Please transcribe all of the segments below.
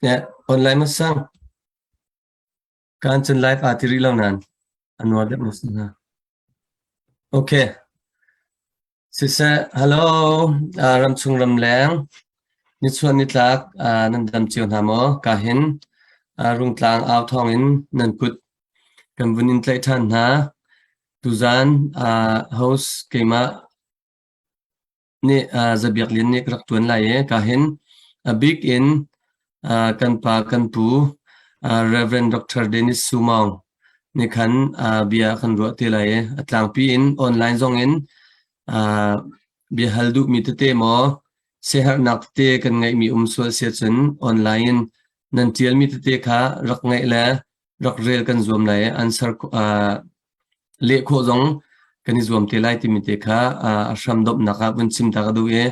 Yeah, online ma sang. Kan cun live aa ti rih lo nain a nuar deuh na si hna. Okay. Siseh, hello, ramchung ramleng, nichuah nitlak nan dam cio hna maw? Ka hin Rungtlang au thawng in nan kut kan vun in tlaih ṭhan hna. Tuzaan host keimah nih Za Biak Lian nih ka rak ṭuan lai i ka hin a bik in kan pa kan pu Reverend Dr. Dennis Su Maung nih khan bia a kan ruah te lai i a tlangpi in online zong in bia hal duhmi tete maw siaherhnak tete kan ngeihmi um sual si ahcun online in nan ṭialmi tete kha rak ngaih le rak rel kan zuam lai i answer leh khawh zong kan i zuam te lai timi te kha a hram domhnak ah vun chim ta ka duh i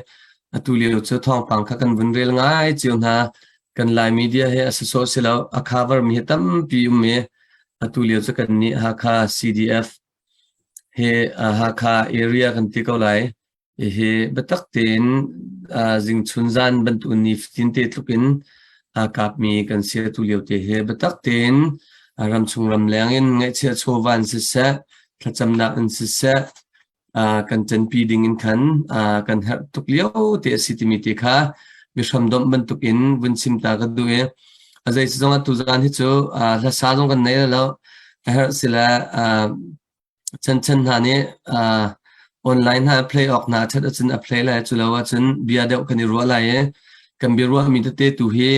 atu lio cu thawngpang kha kan vun rel ngai cio hna. Kan Lai media he a sawsawh si lo, a cover mi hi tampi um i atu lio cu kan nih Hakha CDF he Hakha area kan ti ko lai. Hihi biatak tein zingchun zan bantuk nifatin te tluk in aa kapmi kan si. Atu lio te hi biatak tein ramchung ramleng in ngaihchiah chawva in siseh, thlacamnak in siseh, kan ṭanpi ding in khan kan herh tuk lio te a si timi te kha biahram domh bantuk in vun chim ta ka duh i a zei si zong ah tuzaan hi cu hlasa zong kan nei lo, a herh si le Chanchan hna nih online hna play awk hna ṭhat ahcun a play lai, cu lo ahcun bia deuh kan i ruah lai i kan biaruahmi tete tu hi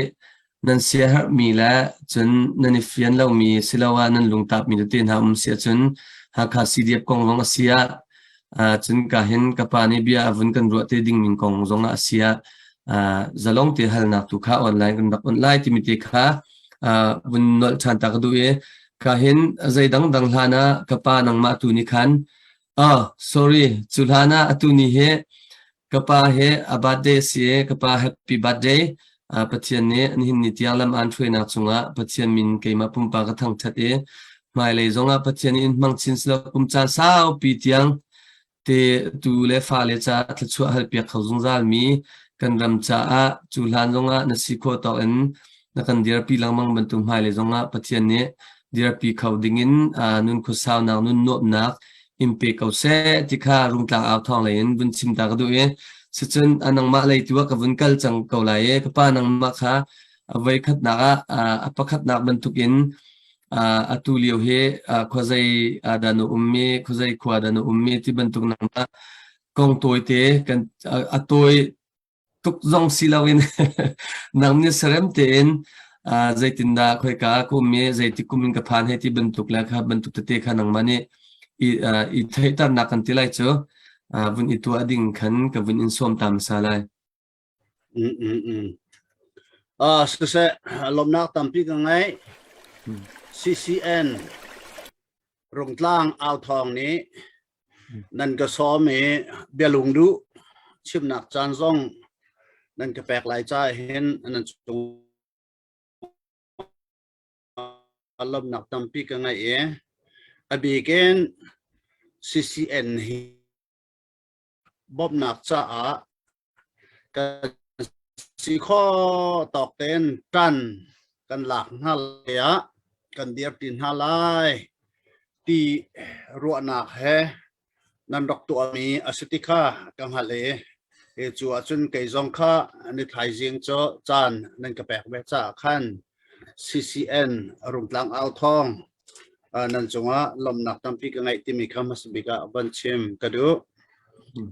nan siaherhmi le cun nan i fian lomi siloah nan lungtapmi tete hna um si ahcun Hakha CDF kong zong a si ah cun ka hin ka pa nih bia a vun kan ruah te ding ning kong zong ah a si ah zalong te halnak tu kha online kan rak on lai timi te kha vun nolh ṭhan ta ka duh i ka hin zei dangdang hlan ah ka pa nangmah tu nih khan oh sorry, cu hlan ah atu ni hi ka pa he a birthday si i ka pa happy birthday. Pathian nih nihin ni tiang lam aan hruainak cungah Pathian min keimah pumpak ka thangṭhat i hmailei zongah Pathian nih in hmang chin selaw kum caan saupi tiang te tu le fale caah thluachuah halpiak kho zungzalmi kan ram caah cu hlan zongah na si khawh tawk in na kan dirpi lengmang bantuk hmailei zongah Pathian nih dirpi kho dingin nun khuasaunak nun nuamhnak in pe ko seh ti kha Rungtlang au thawng lei in vun chim ta ka duh i sicun nangmah lei tu ah ka vun kal cang ko lai i ka pa nangmah kha a voi khatnak ah a pakhatnak bantukin Atu lio hi khuazei dah na ummi, khuazei khua dah na ummi ti bantuk nangmah kong tawite kan a tawi tuk zong si loin nang nih serem tein zeitindah khoika ka um i zeitik kum in ka phan hei ti bantuk le kha bantuk tete kha nangmah nih i, i theihternak kan ti lai cu vun i tuah ding khan ka vun in sawm ta hmasa lai. Siseh, lawmhnak tampi ka ngei. CCN Rungtlang Authawng nih nan ka sawm i bialung duh chimnak caan zong nan ka pek lai caah hin nan cung lawmhnak tampi ka ngei i a bik in CCN hi bawmhnak caah kan si khawh tawk tein ṭan kan lak hna lai ah kan dirpi hna lai ti ruahnak he nan rak tuahmi a si ti kha ka hngalh i hi cu ahcun kei zong kha ni thaizing cu caan nan ka pek ve caah khan CCN Rungtlang Au Thawng nan cungah lawmhnak tampi ka ngeih timi kha hmasa bik ah van chim ka duh.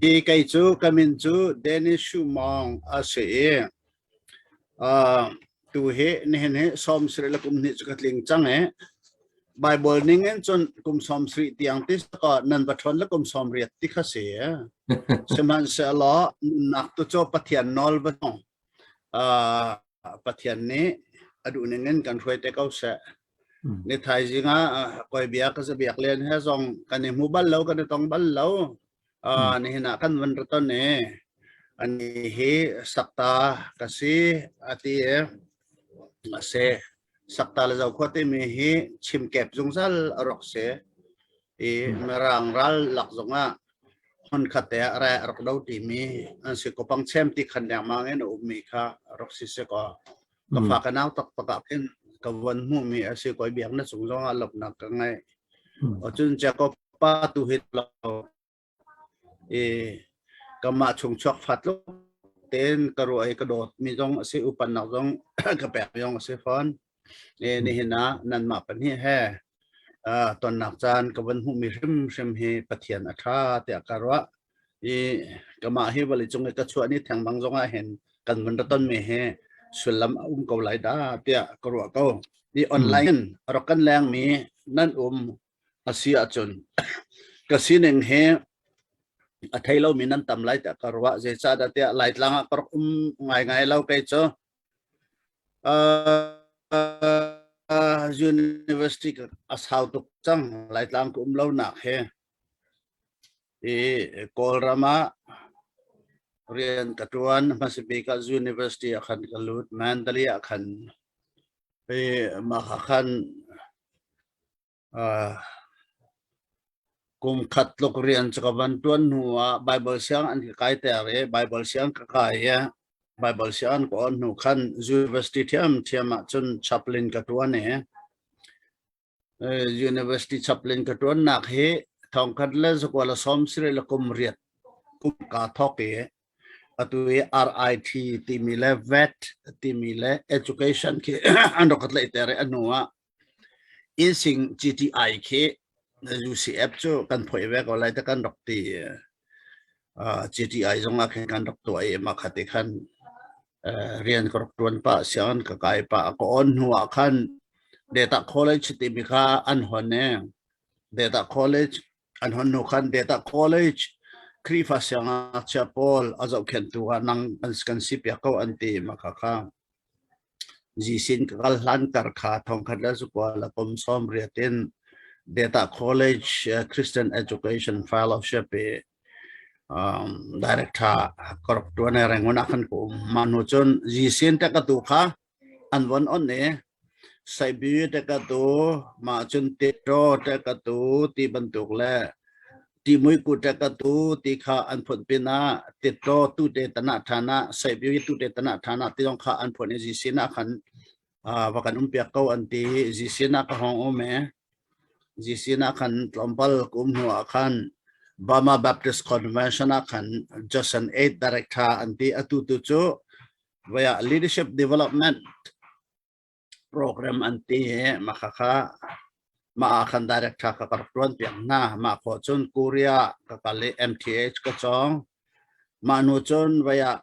Hi kei cu ka min cu Dennis Shumong a si i tu hi nihin hi 70 le kum hnih cu ka tling cang i Bible ning in cun kum 70 tiang ti ka nan va ṭhawn le kum 80 ti kha si. Sihmanhsehlaw nunnak tu cu Pathian nawl va nung. Pathian nih a duh ning in kan hruai te ko seh. Ni thaizing ah koi bia ka biak len he zong kan i hmu bal lo, kan i tong bal lo. Nihin ah kan van raton i ani hi sakta ka si ati i a si. Sakta le Zokhua timi hi chimkep zungzal a rak si i Mirang ral lak zongah hmunkhat te ah re a rak do timi an si. Kopang chem ti khan lengmang in a ummi kha rak si si kaw ka fa ka nau taktak ah khin ka von hmuhmi a si ko. Biak na cung zongah lawmhnak ka ngei. Cun Jacob pa tu hi lo i kanmah chung chuak fa tluk tein ka ruah i ka dawtmi zong a si, upannak zong ka pek zong a si fawn. I nihin ah nanmah pahnih he tonnak caan ka van hmuhmi hrimhrim hi Pathian a ṭha tiah ka ruah. I kamah hi vawlei cung i ka chuah ni thengmang zongah hin kan vun ra tonmi hi sullam a um ko lai dah tiah ka ruah ko. I online in rak kan lengmi nan um a si ahcun ka sining hi a thei lomi nan tam lai tiah ka ruah. Zeicahdah tiah Laitlang ah ka rak um ngaingai lo kei cu. University a sau tuk cang Laitlang ka um lonak hi. I Kawlram ah rian ka ṭuan hmasa bik ah university ah khan ka lut. Mandalay ah khan i mah khan Kum khat tluk rian cu ka van ṭuan hnu ah Baibal siang an ka kaiter i Baibal siang ka kai i Baibal siang an ka awn hnu khan university ṭhiamṭhiam ah cun chaplain ka ṭuan i university chaplain ka ṭuannak hi thongkhat le zakua le 78 le kum riat kum kaa thawk i atu i RIT timi le VET timi le education khi an rak ka tlaihter i a hnu ah Innsing GTI khi UCF cu kan phoih ve ko lai te kan rak ti. GTI zong ah khin kan rak tuah i mah kha ti khan rian ka rak tuan pah, sianginn ka kai pah. Ka on hnu ah khan Data College timi kha an hon i Data College an hon hnu khan Data College Khrihfa siangngakchia pawl a zohkhenhtu ah nang kan si piak ko an ti mah kha kha. Zisin ka kal hlan kar kha 1980 in Data College Christian Education Fellowship i director ka rak ṭuan i Rangoon ah khan ka um. Mah hnu cun Zisin te ka tu kha an von on i Saibi te ka tu, mah cun Tito te ka tu ti bantuk le Timuiku te ka tu ti kha an phun pinah Titlaw tu te tanah ṭhan ah Saibi tu te tanah ṭhan ah ti zong kha an phun i Zisin ah khan va kan um piak ko an ti. Zisin ah ka hong um i Zisin ah khan tlawmpal ka um hnu ah khan Burma Baptist Convention ah khan just an aid director an ti. Atu tu cu vaya leadership development program an ti i mah khakha mah ah khan director ka ka rak ṭuan piak hna. Mah khawh cun Korea ka kal i MTH ka cawng. Mah hnu cun vai ah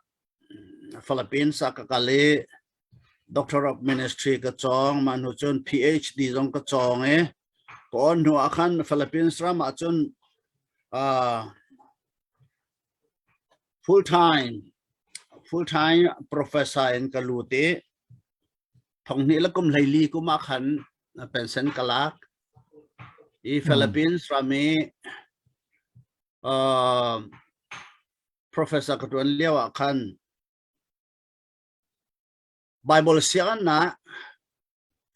Philippines ah ka kal i Doctor of Ministry ka cawng. Mah hnu cun PhD zong ka cawng i ka on hnu ah khan Philippines ram ah cun full time full time professor in ka lut i 2024 kum ah khan pension ka lak i Philippines ram i professor ka tuan lio ah khan Bible sianginn ah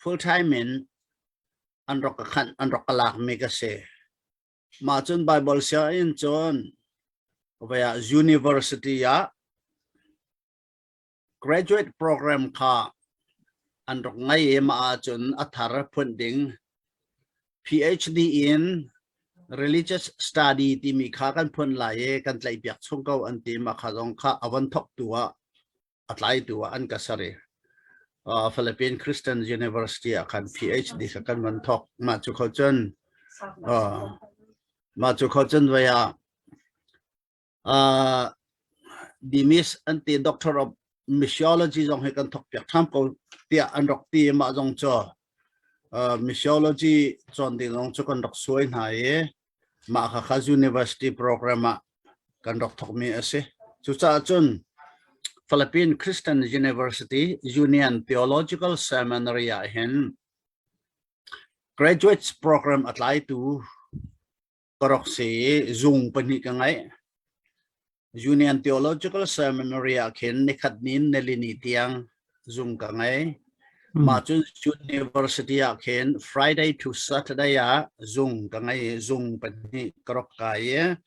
full time in an rak ka khan an rak ka lak mi ka si. Mah cun Bible sianginn cun vaya university ah Graduate program kha an rak ngei i mah ahcun a thar phunh ding PhD in religious study timi kha kan phun lai i kan tlaihpiak chung ko an ti. Mah kha zong kha a von thawktu ah a tlaitu ah an ka ser i Philippine Christian University ah khan PhD kha kan von thawk. Mah cu kho cun mah cu kho cun vai ah DMIS an ti, Doctor of Missiology zong hi kan thawk piak ṭham ko tiah an rak ti. Mah zong cu Missiology cawn ding zong cu kan rak suai hna i mah kha kha university program ah kan rak thawkmi a si. Cucaah cun Philippine Christian University Union Theological Seminary ah hin graduates program a tlaitu ka rak si i zung pahnih ka ngeih. Union Theological Seminary ah khin nikhat ni in nilini tiang zung ka ngei. Mah cun university ah khin Friday to Saturday ah zung ka ngei zung pahnih ka rak kai i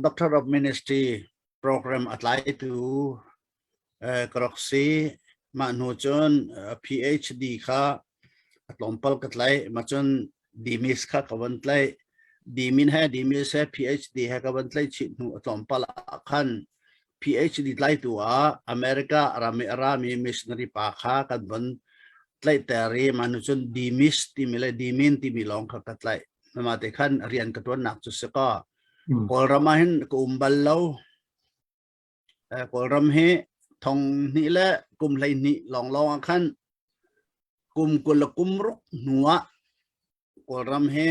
Doctor of Ministry program a tlaitu ka rak si. Mah hnu cun PhD kha a tlawmpal ka tlaih. Mah cun DMIS kha ka von tlaih. DMin he DMIS he PhD he ka von tlaih chih hnu a tlawmpal ah khan PhD tlaitu ah America ram i a rami missionary pa kha kan von tlaihter i mah hnu cun DMIS timi le DMin timi lawng kha ka tlaih. Mah te khan rian ka ṭuannak cu si kaw Kawlram ah hin ka um bal lo. Kawlram hi thong hnih le kum 12 lawnglawng ah khan kum 20 le kum ruk hnu ah Kawlram hi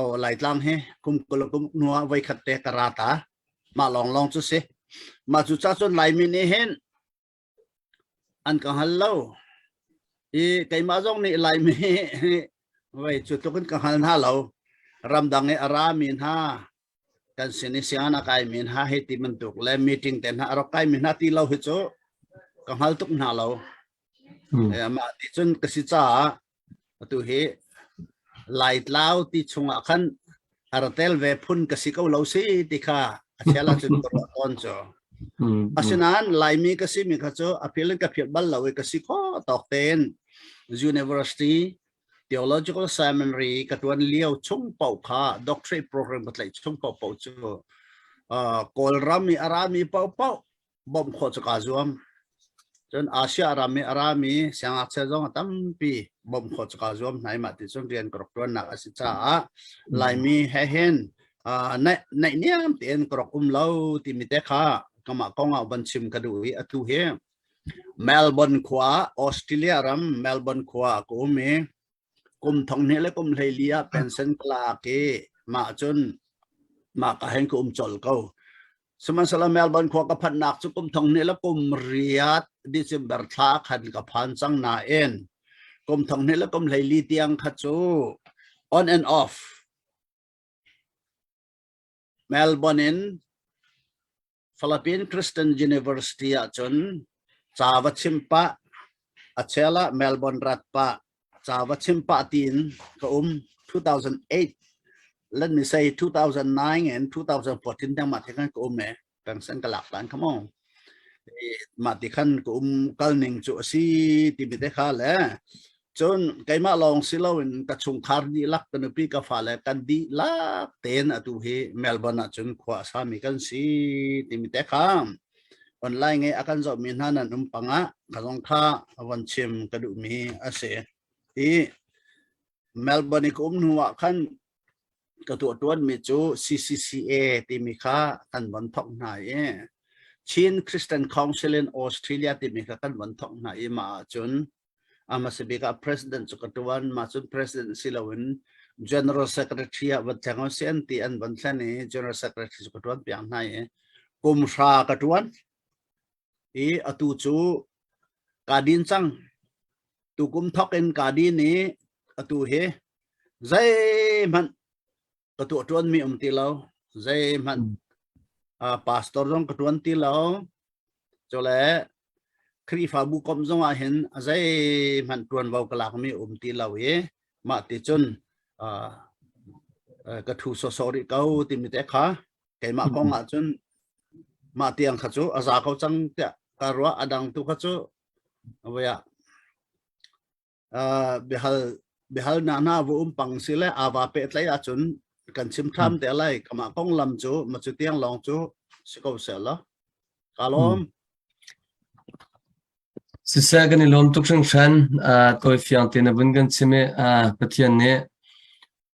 oh Laitlang hi kum 20 le kum hnu ah voikhat te ka ra ta. Mah lawnglawng cu si. Mah cu ca cun Laimi nih hin an ka hngal lo. I keimah zong nih Laimi voi cu tluk in ka hngal hna lo. Ramdang i a rami hna kan sin i sianginn a kaimi hna hei ti bantuk le meeting te hna a rak kaimi hna ti lo hi cu ka hngal tuk hna lo. Mah ti cun ka si caah atu hi Laitlau ti chungah khan a ra tel ve phun ka si ko lo si ti kha a chel ahcun ka ruah tawn cu. Asinain Laimi ka simi kha cu a phil in ka philh bal lo i ka si kho tawk tein university theological seminary ka tuan lio chung paoh kha doctorate program ka tlaih chung paoh paoh cu Kawlram i a rami paohpaoh bawmh khawh cu kaa zuam. Cun Asia ram i a rami siangngakchia zong a tampi bawmh khawh cu kaa zuam hna i mah ti cun rian ka rak ṭuannak a si caah Laimi he hin naihniam tein ka rak um lo timi te kha kamah kong ah van chim ka duh i atu hi Melbourne khua Australia ram Melbourne khua ah ka um i kum 20 le kum 14 ah pension ka lak i mah cun mah ka hen ka um colh ko. Sihmanhsehlaw Melbourne khua ka phanhnak cu kum 20 le kum riat December thla khan ka phan cang nain kum 20 le kum 14 tiang kha cu on and off Melbourne in Philippine Christian University ahcun ca va chim pah a chel ah Melbourne rat pah ca va chim pah tiin ka um 2008 let me say 2009 and 2014 tiang mah ti khan ka um e pension ka lak tan come on mah ti khan ka um kal ning cu a si timi te kha le cun keimah lawng si loin ka chungkhar dihlak ka nupi ka fale kan dihlak tein atu hi Melbourne ah cun khua a sami kan si timi te kha online nge a kan zohmi hna nan um pangah ka zong kha von chim ka duhmi a si i Melbourne i ka um hnu ah khan ka tuah tuanmi cu CCCA timi kha kan von thok hna i Chin Christian Council in Australia timi kha kan von thok hna i mah ahcun a hmasa bik ah president cu ka tuan mah cun president si loin general secretary ah van thleng si an ti an van thlen i general secretary cu ka tuan piak hna i kum hra ka tuan i atu cu ka din cang tu kum thok in ka din i atu hi zeihmanh ka tuah tuan mi um ti lo zeihmanh pastor zong ka tuan ti lo cule Khrihfabu komh zong ah hin a zeihmanh ṭuanvo ka lakmi um ti lo i mah ti cun ka ṭhu sawsawh rih ko timi te kha keimah kong ah cun mah tiang kha cu a za ko cang tiah ka ruah a dang tu kha cu voi ah biahal biahal na na vu um pang si le ava pe tlai ahcun kan chim ṭham te lai kamah konglam cu ma cu tiang lawng cu si ko seh law ka lawm Siseh kan i lawm tuk hringhran tawi fiang te na vun kan chim i Pathian nih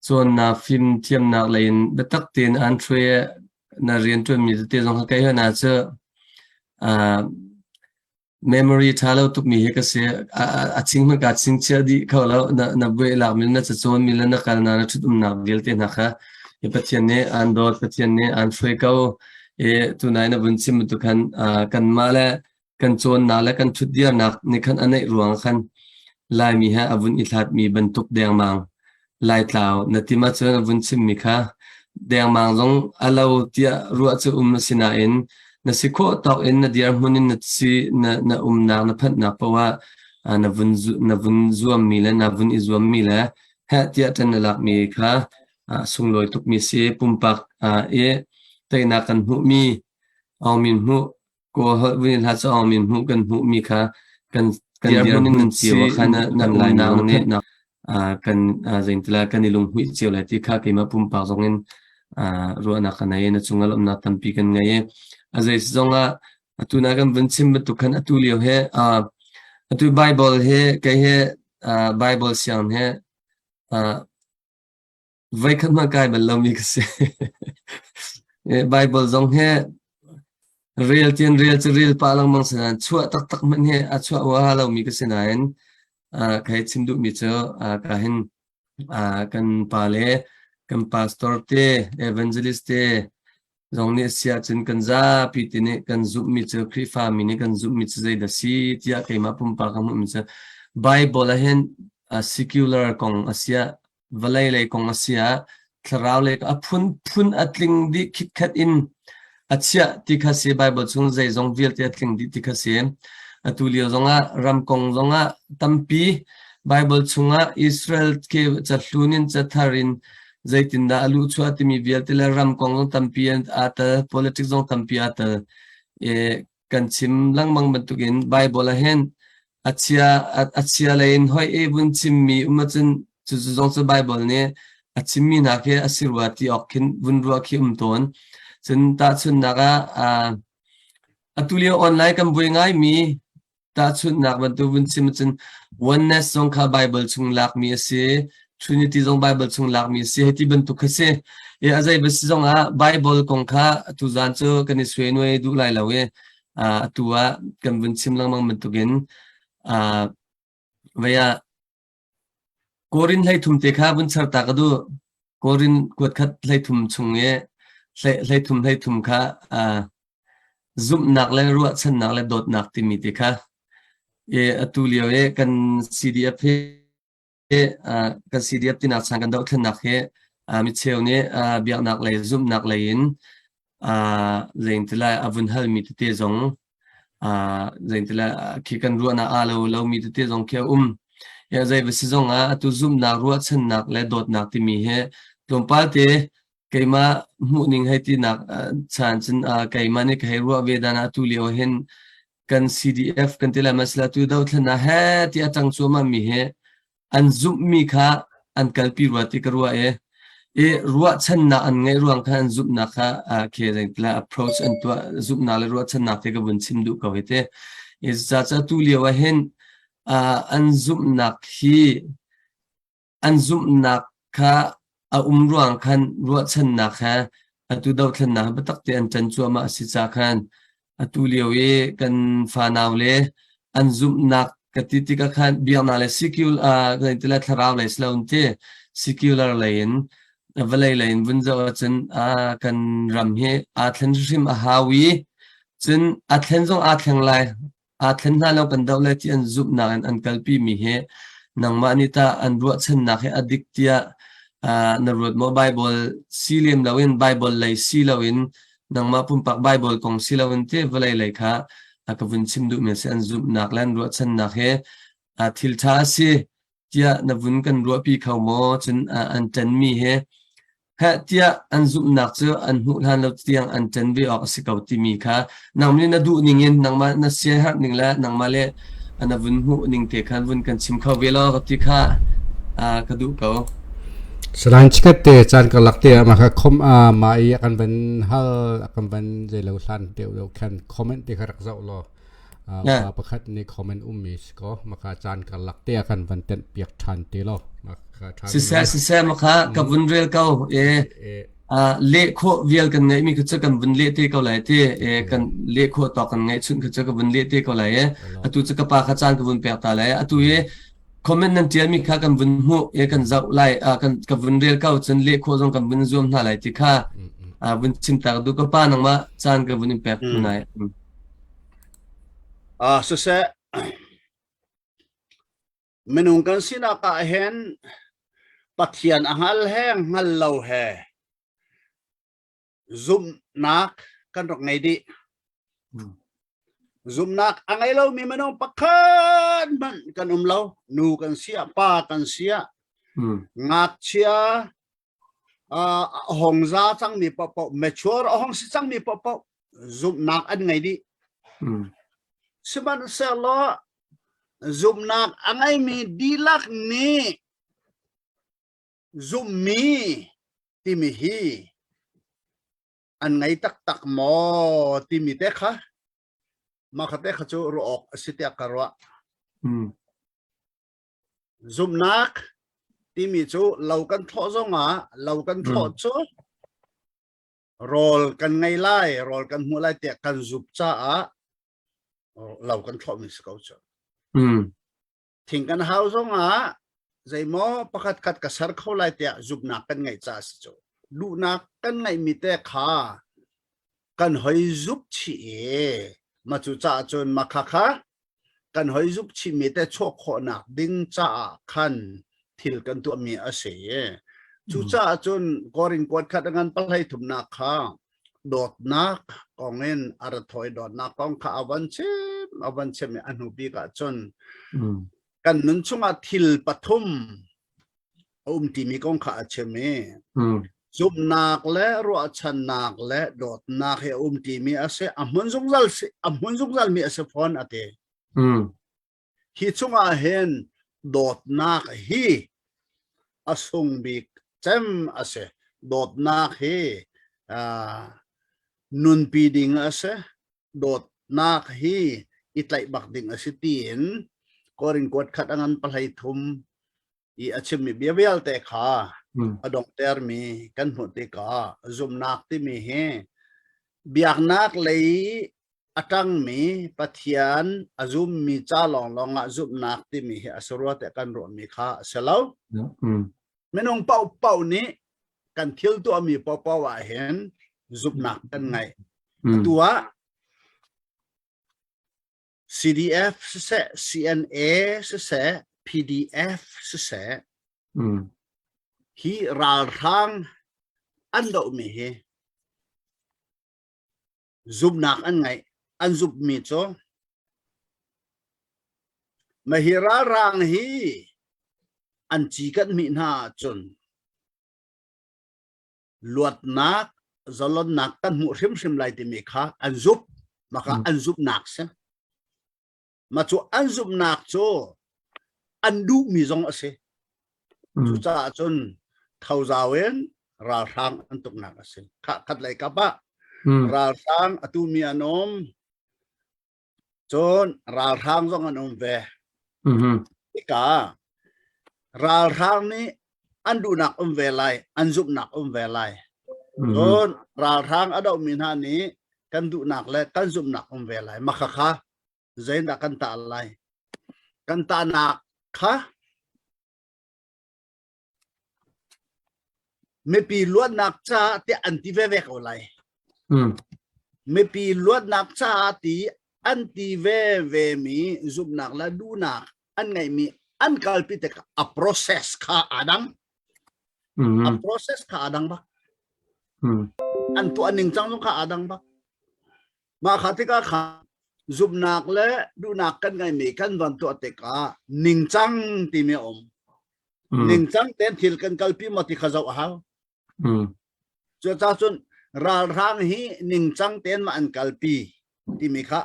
cawnnak fimthiamnak lei in biatak tein aan hruai i na rianṭuanmi tete zong kha kei hna cu Memory ṭha lo tukmi hi ka si. A ching hmanh kaa chingchiah dih kho lo. Na buai lakmi le na cacawnmi le na kalnak na ṭhut-umnak vialte hna kha hi Pathian nih aan dawt, Pathian nih aan hruai ko. I tunai na vun chim bantuk khan kanmah le kan cawnnak le kan ṭhutdirnak nih khan a neih ruang khan Laimi he a vun i hlatmi bantuk dengmang Laitlau na tim ahcun a vun chimmi kha dengmang zong a lo tiah ruah cu um a si nain na si khawh tawk in na dirhmun in na si na, na umnak na phanhnak paoh ah Na vun na vun zuammi le na vun i zuammi le heh tiah ṭan na lakmi kha sunglawi tukmi si. Pumpak i teinak kan hmuhmi Aung Min hmuh Kawl holh vun i hla cu Aung Min hmuh kan hmuhmi kha kan kan dirhmun in nan cio ah khan nan lainak nih kan zeintila kan i lunghmuih cio lai ti kha keimah pumpak zong in ruahnak ka nei i na cungah lawmhnak tampi kan ngei i a zei zong ah atu na kan vun chim bantuk khan atu lio he atu Bible he kei he Bible siang he voikhat hmanh kai bal lomi ka si. Bible zong he rel tian rel cu rel pah lengmang si nain chuah taktak hmanh hi a chuah huaha lomi ka si nain kai chim duhmi cu ka hin kan pa le kan pastor te evangelist te zong nih a si ahcun kan zapi te nih kan zumhmi cu Khrihfami nih kan zumhmi cu zeidah si tiah keimah pumpak ka hmuhmi cu Bible ah hin secular kong a si ah vawlei lei kong a si ah thlarau lei a phunphun a tling dih khitkhat in a chiah ti kha si. Bible chung zeizong vialte a tling dih ti kha si. Atu lio zongah ram kong zongah tampi Bible chungah Israel ke cahlun in cathar in zeitindah a luhchuah timi vialte le ram kong zong tampi aa tel, politics zong tampi aa tel. E, kan chim lengmang bantukin Bible ah hin a chia lei in hoi e vun chimmi um ahcun cucu zong cu Bible nih a chimmi hna khi a si rua ti awk khin vun ruah khi um tawn. Cun tahchunhnak ah atu lio online kan buai ngaimi tahchunhnak bantuk vun chim ahcun oneness zong kha Bible chung lakmi a si, Trinity zong Bible chung lakmi a si, hei ti bantuk kha si. I a zei va si zong ah Bible kong kha tuzaan cu kan i suainuai duh lai lo i atu ah kan vun chim lengmang bantukin vei ah Korin 13 te kha vun char ta ka duh. Korin kuat khat 13 chung i 13 13 kha zumhnak le ruahchannak le dawtnak timi te kha i atu lio i kan CDF hi kan CDF tinak chan kan dohthlennak hi micheu nih biaknak lei zumhnak lei in zeingtilai a vun halmi tete zong zeingtilai khi kan ruahnak aa lo lomi tete zong khi a um. Ya zei va si zong ah atu zumhnak ruahchannak le dawtnak timi hi tlawmpal te keimah hmuhning hei tinak chan cun keimah nih ka hei ruah ve dan ah atu lio hin kan CDF kan ti lai masala tu dothlennak he ti a tang cuahmah mi hi an zumhmi kha an kalpi rua ti ka ruah i i ruahchannak an ngeih ruang kha an zumhnak kha khi la approach an tuah zumhnak le ruahchannak te ka vun chim duh ko hi te. I ca tu lio ah hin an zumhnak hi an zumhnak kha a um ruang khan ruahchannak he atu dothlennak biatak te an ṭan cuahmah a si ca khan atu lio i kan fanau le an zumhnak ka ti tikah khan biaknak le secular tila thlarau lei si lo ti secular lei in vawlei lei in vun zoh ahcun kan ram hi aa thlen hrim a hau i cun a thlen zong aa thleng lai. Aa thlen hna lo kan doh lai ti an zumhnak in an kalpi mi hi nangmah nih tah an ruahchannak hi a dik tiah na ruat maw? Bible si lem loin Bible lei si loin nangmah pumpak Bible kong si loin te vawlei lei kha a ka vun chim duhmi a si. An zumhnak le an ruahchannak hi thil ṭha a si tiah na vun kan ruahpi kho maw? Cun an ṭanmi hi heh tiah an zumhnak cu an hmuh hlan lo tiang an ṭan ve awk a si ko timi kha nangmah nih na duh ning in nangmah na siaherh ning le nangmah le na vun hmuh ning te khan vun kan chim kho ve law ka ti kha ka duh ko. Salain chikat te caan karlak te ah mah kha khom a mah i a kan van hal a kan van zeilo hlan deuh deuh khan comment te kha rak zoh law pa pakhat nih comment ummi si ko maka caan karlak te ah kan van tenh piak ṭhan te lo. Siseh siseh maka ka vun rel ko e leh khawh vial kan ngeih mi kha cu kan vun leh te ko lai ti e kan leh khawh tawk kan ngeih chun kha cu ka vun leh te ko lai e atu cu ka pa kha caan ka vun pek ta lai. Atu i comment nan tial mi kha kan vun hmuh e kan zoh lai kan ka vun rel ko cun leh khawh zong kan vun zuam hna lai ti kha vun chim tak du ka pa nangmah caan ka vun in pek tu nai. Siseh, minung kan sinak ah hin Pathian a hngal he hngal lo he zumhnak kan rak ngei dih. Zumhnak a ngei lomi minung pakhat Pakhat hmanh kan um lo. Nu kan sia, pa kan sia, ngakchia a hong za cangmi paohpaoh, mature a hong si cangmi paohpaoh zumhnak an ngei dih. Sihmanhsehlaw zumhnak a ngeimi dihlak nih zumhmi timi hi an ngei taktak maw timi te kha mah kha te kha cu ruah awk a si tiah ka ruah. Zumhnak timi cu lo kan thlawh zongah lo kan thlawh cu rawl kan ngei lai, rawl kan hmuh lai tiah kan zumh caah lo kan thlawhmi si ko cu. Thing kan hau zongah zeimaw pakhat khat ka ser kho lai tiah zumhnak kan ngeih caah si cu. Duhnak kan ngeihmi te kha kan hoi zup chih i ma cu caah cun ma kha kha kan hoi zup chihmi te chuah khawhnak ding caah khan thil kan tuahmi a si. Cucaah cun Korin kuat khat a ngan palhei thumnak kha dawtnak kong in a ra thawi dawtnak kong kha a van chim a van chim i a hnu bik ah cun kan nun chungah thil pathum a um timi kong kha a chim i zumhnak le ruahchannak le dawtnak hi a um timi a si a hmun zungzal a hmun zungzal mi a si fawn a ti. Hi chungah hin dawtnak hi a sung bik cem a si. Dawtnak hi nunpi ding a si. Dawtnak hi i tlaih bak ding a si tiin Korin kuat khat a ngan pahlei thum i a chimmi bia vialte kha a donghtermi kan hmuh tikah zumhnak timi hi biaknak lei a ṭangmi Pathian a zummi ca lawnglawng ah zumhnak timi hi a si rua tiah kan ruahmi kha a si lo. Minung paohpaoh nih kan thil tuahmi paohpaoh ah hin zumhnak kan ngei. Atu ah CDF siseh, CNA siseh, PDF siseh, hi ralhrang an dohmi hi zumhnak an ngeih. An zumhmi cu Mahi ralhrang hi an ci kan hmih hna ahcun luatnak zalonnak kan hmuh hrimhrim lai timi kha an zumh. Maka an zumhnak si. Ma cu an zumhnak cu an duhmi zong a si. Cucaah cun thozau in ralhrang an tuknak a si. Khat lei kap ah ralhrang a tumi an um. Cun ralhrang zong an um ve. Hika ralhrang nih an duhnak um ve lai, an zumhnak um ve lai. Cun ralhrang a dohmi hna nih kan duhnak le kan zumhnak um ve lai. Mah khakha Zeidah kan tah lai? Kan tahnak kha mipi luatnak caah tiah an ti veve ko lai. Mipi luatnak caah ti an ti veve mi zumhnak le duhnak an ngeihmi an kalpi tikah a process kha aa dang. A process kha aa dang bak. An tuah ning cang zong kha aa dang bak. Mah kha tikah kha zumhnak le duhnak kan ngeimi kan van tuah tikah ningcang timi a um. Ningcang tein thil kan kalpi maw ti kha zoh a hau. Cucaah cun ralhrang hi ningcang tein mah an kalpi timi kha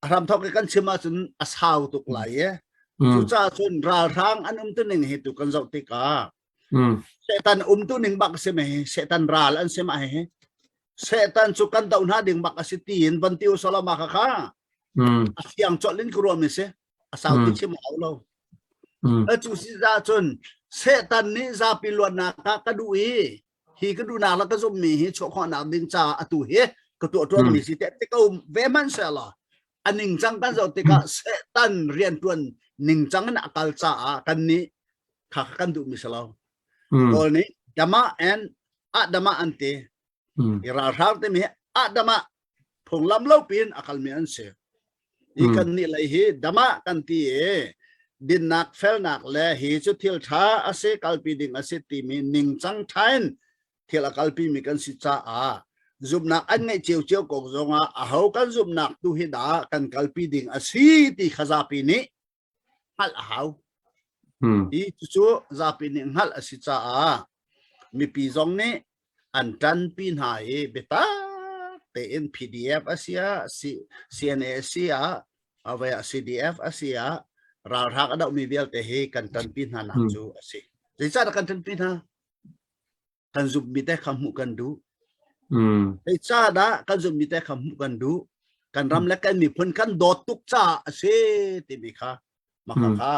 a hramthawk i kan chim ahcun a sau tuk lai i cucaah cun ralhrang an umtu ning hi tu kan zoh tikah Satan umtu ning bak a si me Satan ral an si ma he Satan cu kan do hna ding bak a si tiin van ti usala ma kha kha a fiang chol in ku ruam si a sau ti chim au lo a cu si za cun Satan nih zapi luatnak ka ka duh i hi ka duhnak la ka zum mi hi chuah khawhnak ding ca atu hi ka tuah tuan mi si te te ko ve man se la a ningcang kan zoh tikah Satan riantuan ningcang in a kal caah kan nih kha kan duhmi si lo. Kawl nih dama and adama an ti. I ralhrang timi hi adama phunglam lo piin a kalmi an si. I kan nih lei hi dama kan ti i dinnak felnak le hi cu thil tha a si kalpi ding a si timi ningcang tha in thil a kalpi mi kan si caah zumhnak an ngeih cio ko zongah aho kan zumhnak tu hi dah kan kalpi ding a si ti kha zapi nih. hngalh a hau. I cucu zapi nih hngalh a si caah mipi zong nih an ṭanpi hna i biatak tein PDF a si ah CNA a si ah CDF a si ah ralhrang a dohmi vialte hi kan ṭanpi hna nak cu a si. Zeicahdah kan ṭanpi hna? Kan zumhmi te kha hmuh kan duh. Zeicahdah kan zumhmi te kha hmuh kan duh? Kan ram le kan miphun kan dawt tuk caah a si timi kha maka kha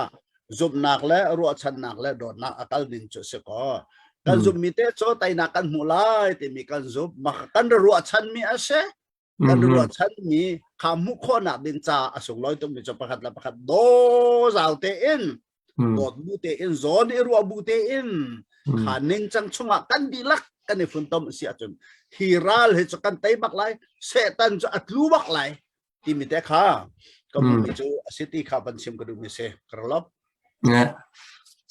zumhnak le ruahchannak le dawtnak a kal ning cu si ko. Kan zumhmi te cu teinak kan hmuh lai timi kan zumh. Maka kan ruahchanmi a si. Kan ruahchanmi kha hmuh khawhnak ding caah a sunglawi tukmi cu pakhat le pakhat daw zau tein dawt bu tein zawn i ruah bu tein kha ningcang chungah kan dihlak kan i funtom si ahcun hi ral hi cu kan tei bak lai Satan cu a tlu bak lai timi te kha ka hmuhmi cu a si ti kha van chim ka duhmi si karlop.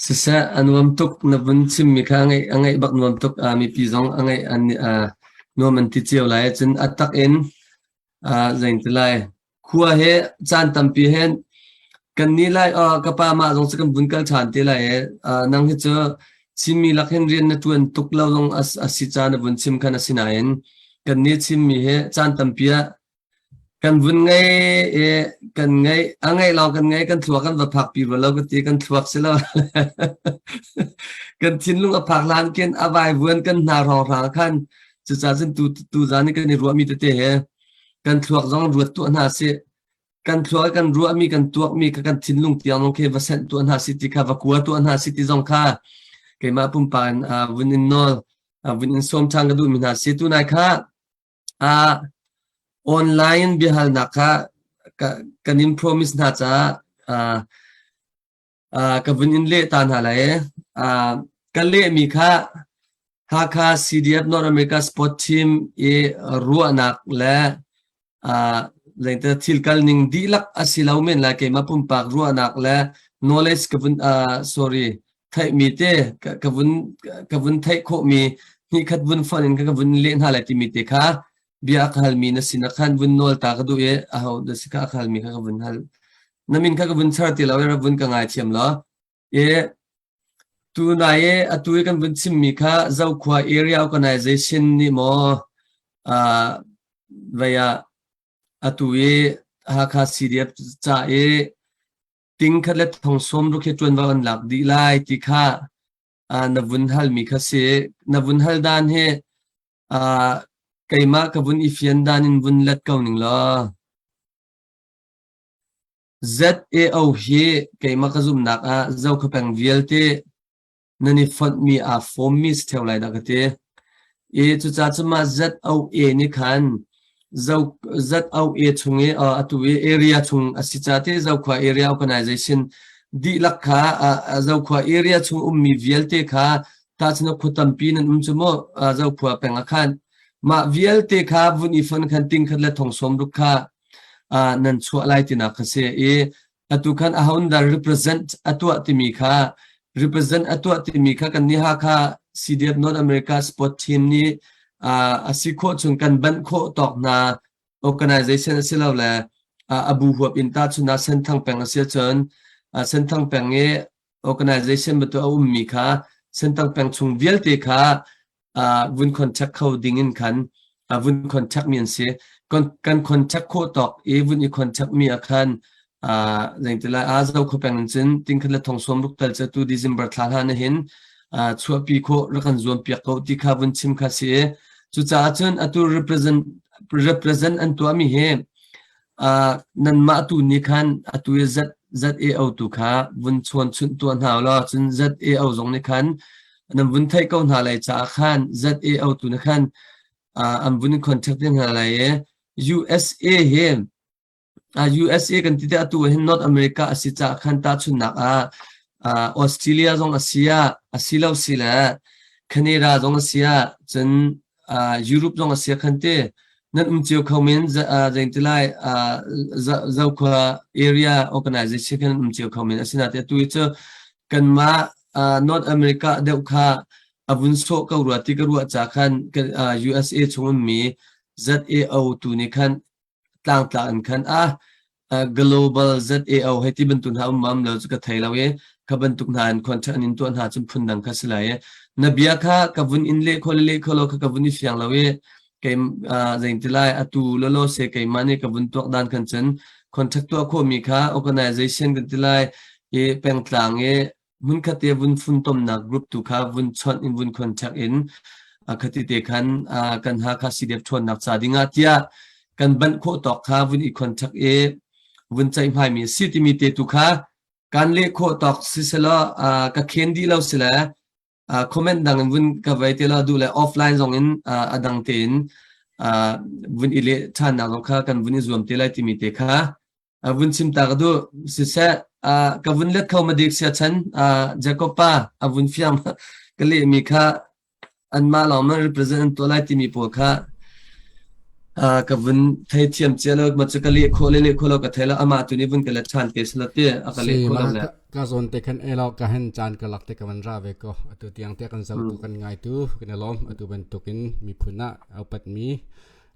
Siseh a nuam tuk na vun chimmi kha a ngaih bak nuam tuk mipi zong a ngaih an nuam an ti cio lai cun a tak in zein ti lai khua he caan tampi hen kan ni lai ka pa mah zong cu kan vun kal ṭhan te lai e nang hi cu Chinmi lak hin rian na ṭuan tuk lo zong a si ca na vun chim khan a si nain kan ni Chinmi he caan tampi ah kan vun ngei i kan ngei a ngeih lawng kan ngei kan thluak kan va phak pi rua lo ka ti kan thluak si lo kan thinlung a phak hlan khin a vaivuan kan hna hrawnghrang khan cucaah cun tu tu zan i kan i ruahmi tete he kan thluak zong ruat tuah hna sih kan thluak kan ruahmi kan tuakmi kha kan thinlung tiang zong khi va senh tuah hna sih ti kha va kua tuah hna sih ti zong kha keimah pumpak in vun in nawl vun in sawm ṭhan ka duhmi hna si tunai kha Online biahalnak kha kan in promise hna caah ka vun in leh ta hna lai. Ka lehmi kha Hakha CDF North America Sport Team i ruahnak le thil kal ning dihlak a si lo men lai keimah pumpak ruahnak le knowledge ka vun sorry theihmi te ka vun ka vun theih khawhmi hnihkhat vun fonh in ka vun leh hna lai timi te kha bia ka halmi na sin ah khan vun nawl ta ka duh i aho na si kha ka halmi kha ka vun hal na min kha ka vun char ti lo i vun ka ngai thiam lo i tu nai i atu i kan vun chimmi kha Zokhua Area Organization nih maw vei ah atu i Hakha CDF ca i ting khat le thong sawm ruk hi ṭuanvo an lak dih lai ti kha na vun halmi kha si. Na vun hal dan hi keimah ka vun i fian dan in vun let ko ning law. ZAO hi keimah ka zumhnak ah Zokhua vialte nan i fonhmi aa fawmmi si ṭheo lai dah ka ti. I cucaah cun mah ZOA nih khan ZOA chung i atu i area chung a si ca ti Zokhua Area Organization dihlak kha Zokhua area chung ummi vialte kha tahchun khua tampi nan um cu mu Zokhua peng ah khan mah vialte kha vun i fon khan ting khat le thong sawm ruk kha nan chuah lai tinak kha si i atu khan ahonda represent a tuah timi kha represent a tuah timi kha kan nih Hakha CDF North America Sport Team nih a si khawh chung kan banh khawh tawk hna organization a si lo le a bu huap in ta chun ah Senthang peng a si ahcun Senthang peng i organization bantuk a ummi kha Senthang peng chung vialte kha vun contact kho ding in khan vun contact mi an si. Kan contact khawh tawk i vun i contact mi ah khan zeingtilai a zo kho peng in cun tingkhat le thong sawm ruk tal cu tu December thla hlan hin chuahpi khawh rak kan zuam piak ko ti kha vun chim kha si i cucaah cun atu represent represent an tuahmi hi Nanmah tu nih khan atu i ZAO tu kha vun chawn chunh tuah hna u law cun ZAO zong nih khan nan vun theih ko hna lai caah khan ZAO tu nih khan an vun in contact te hna lai i USA hi USA kan ti te atu hin North America a si caah khan tahchunhnak ah Australia zong a si ah a si lo si le Canada zong a si ah cun Europe zong a si khan te nan um cio kho men zeingtilai Zokhua area organization khan um cio kho men asinain atu hi cu kanmah North America deuh kha a vun sawh ko rua ti ka ruah ca khan USA chung ummi ZAO tu nih khan tlangtla in khan a. Global ZAO hei ti bantuk hna um mam lo cu ka thei lo i kha bantuk hna in contract an in tuah hna cun phundang kha si lai i na bia kha ka vun in leh kho le leh kho lo kha ka vun i fiang lo i kei zein ti lai atu lolo se keimah nih ka vun tuak dan khan cun contract tuah khawhmi kha organization kan ti lai i pengtlang i hmunkhat te vun funtomnak group tu kha vun chawnh in vun contact in khati te khan kan Hakha CDF ṭhawnnak ca dingah tiah kan banh khawh tawk kha vun i contact i vun ceihmai mi si timi te tu kha kan leh khawh tawk siselaw ka khen dih lo sile comment dang in vun ka vei te la duh le offline zong in a dang tein vun i leh ṭhannak zong kha kan vun i zuam te lai timi te kha vun chim ta ka duh siseh ka vun let kho ma dik sia chan Jacob pa a vun fiang ka leh mi kha anmah lawng man represent an tuah lai timi pawl kha ka vun thei thiam cia lo ma chu ka leh khawh le leh khawh lo ka thei lo amah tu nih vun ka let ṭhan te sila te a ka leh khawh lo le ka zawn te khan elo ka hen caan ka lak te ka van ra ve ko atu tiang te kan zo tu kan ngai tu kan lom atu bantukin miphun ah aupat mi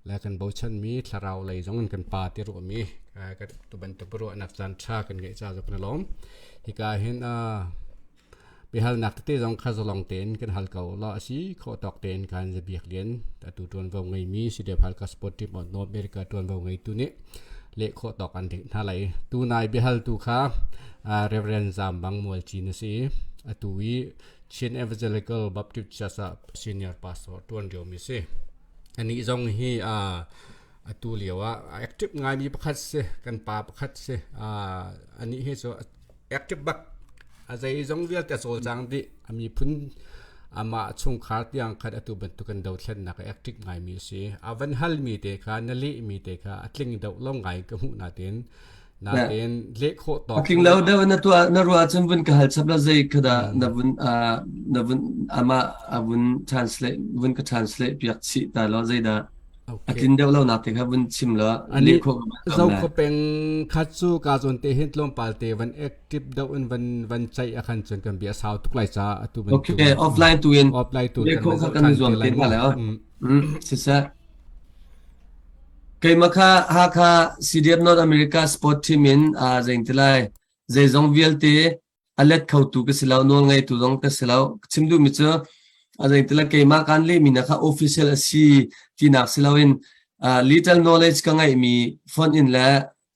le kan bochanmi thlarau lei zong in kan pa ti ruahmi kan tu bantuk ruahnak caan ṭha kan ngeih ca kan lawm hika hin biahalnak tete zong kha zalong tein kan hal ko la asi kho tawk tein kan biak lian atu tuanvo ngeimi CDF Halkha Sport Team of North America tuanvo ngeitu nih leh khawh tawk an ding hna lai tu nai biahal tu kha Reverend Zam Bang Mual Chin asi atu i Chin Evangelical Baptist Church ah senior pastor tuan lio mi si Anih zong hi atu lio ah active ngaimi pakhat si. Kan pa pakhat si. Anih hi cu active bak. A zeizong vialte a cawlcang dih. A miphun amah chungkhar tiang khat atu bantuk kan dothlennak ah active ngaimi a si. A van halmi te kha na lehmi te kha a tling deuh lo ngai ka hmuh natin natin leh khawh tawk A tling lo deuh na tuah na ruah ahcun vun ka hal chap la zei kha dah na vun na vun amah a vun translate vun ka translate piak chih ta lo zeidah a tlin deuh lo nak te kha vun chim la leh khawh zo kho peng khat cu ka zawn te hin tlawmpal te van active deuh in van van chaih a khan cun kan bia sau tuk lai ca atu ban okay offline tu in offline tu leh khawh kha kan zuam te hna lai siseh Keimah kha Hakha CDF North America Sport Team in aa zeing ti lai. Zeizong vialte a let khotu ka si lo, nawlngeitu zong ka si lo. Ka chim duhmi cu a zeing ti lai keimah kaan lehmi na kha official a si tinak si loin uh, little knowledge ka ngeihmi phone in le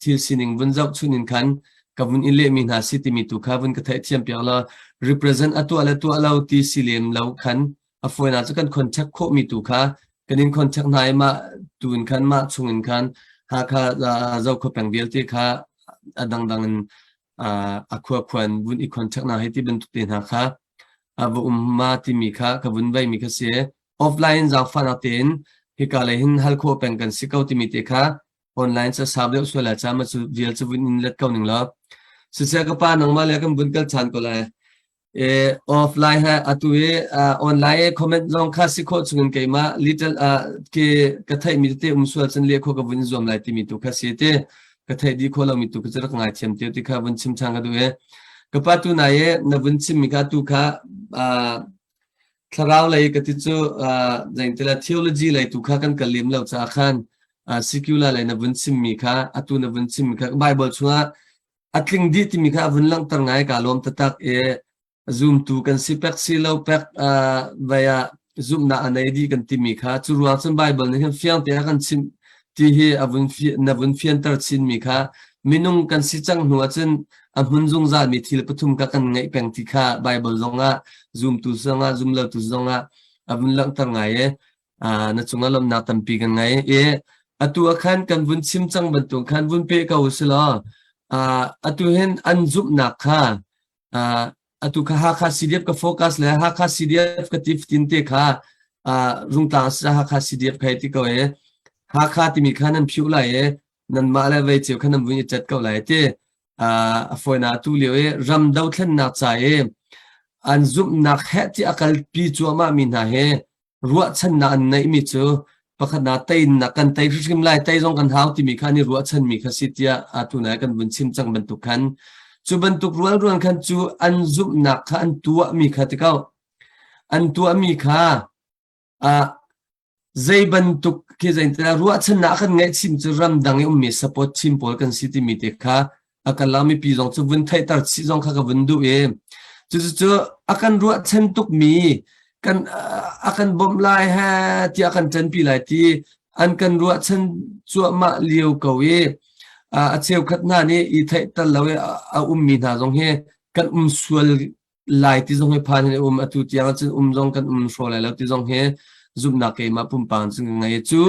thil sining vun zoh chun in khan ka vun in lehmi hna si timi tu kha vun ka theihthiam piak law represent a tuah le tuah lo ti si lem lo khan a fawinak cu kan contact khawhmi tu kha kan in contact hna i mah tu in khan mah chung in khan Hakha Zokhua peng vialte kha a dangdang in a khua khuan vun i contact hna hei ti bantuk te hna kha a va um ma timi kha ka vun veimi kha si offline zaangfahnak tein hika lei hin hal khawh peng kan si ko timi te kha online ca sau deuh sual lai ca ma cu vial cu vun in let ko ning law siseh ka pa nangmah le kan vun kal chan ko lai E offline ha atu i online i comment zong kha si khawh chungin keimah little ke ka theih mi tete um sual cun leh khawh ka vun zuam lai timi tu kha si te ka theih dih khawh lomi tu ka cu rak ngai thiam te ti kha vun chim ṭhan ka duh e ka pa tu nai e na vun chim mi kha tu kha thlarau lei ka ti cu zeintila theology lei tu kha kan kal lem lo caah khan secular lei na vun chim mi kha atu na vun chim mi kha Bible chungah a tling dih timi kha a vun langhter ngai ka lawm taktak i zumtu kan si pek si lo pek vai ah zumhnak a nei dih kan timi kha cu ruang cun Bible nih hin fiang te a kan chimh ti hi a vun na vun fianter chinmi kha minung kan si cang hnu ahcun a hmun zungzal mi thil pathum kha kan ngeih peng ti kha Bible zongah zumtu zongah zumlotu zongah a vun langhter ngai i na cungah lawmhnak tampi kan ngei i atu ah khan kan vun chim cang bantuk khan vun pe ko u si law atu hin an zumhnak kha atu kha Hakha CDF ka focus le Hakha CDF ka ti fatin te kha Rungtlang si Hakha CDF kai ti ko e Hakha timi kha nan phiu lai e nanmah le vei cio kha nan vun i cat ko lai ti a fawinak atu lio i ram dothlennak ca i an zumhnak heh ti a kalpi cuahmah mi hna he ruahchannak an neihmi cu pakhatnak teinak kan tei hrimhrim lai tei zong kan hau timi kha an i ruahchanmi kha si tiah atu nai kan vun chim cang bantuk khan cu bantuk rualrual khan cu an zumhnak kha an tuahmi kha ti ko an tuahmi kha ah zei bantuk Khi zein ruahchannak kan ngeih chim cu ramdang i ummi support team pawl kan si timi te kha a kan lang mipi zong cu vun theihter chih zong kha ka vun duh i cucu a kan ruahchan tukmi kan a kan bawmh lai he tiah kan ṭanpi lai ti an kan ruahchan cuahmah lio ko i a cheukhat hna nih i theihter lo i a ummi hna zong hi kan um sual lai ti zong hi phan in um atu tiang cun um zong kan um hraw lai lo ti zong hi zumhnak keimah pumpak cun ka ngei cu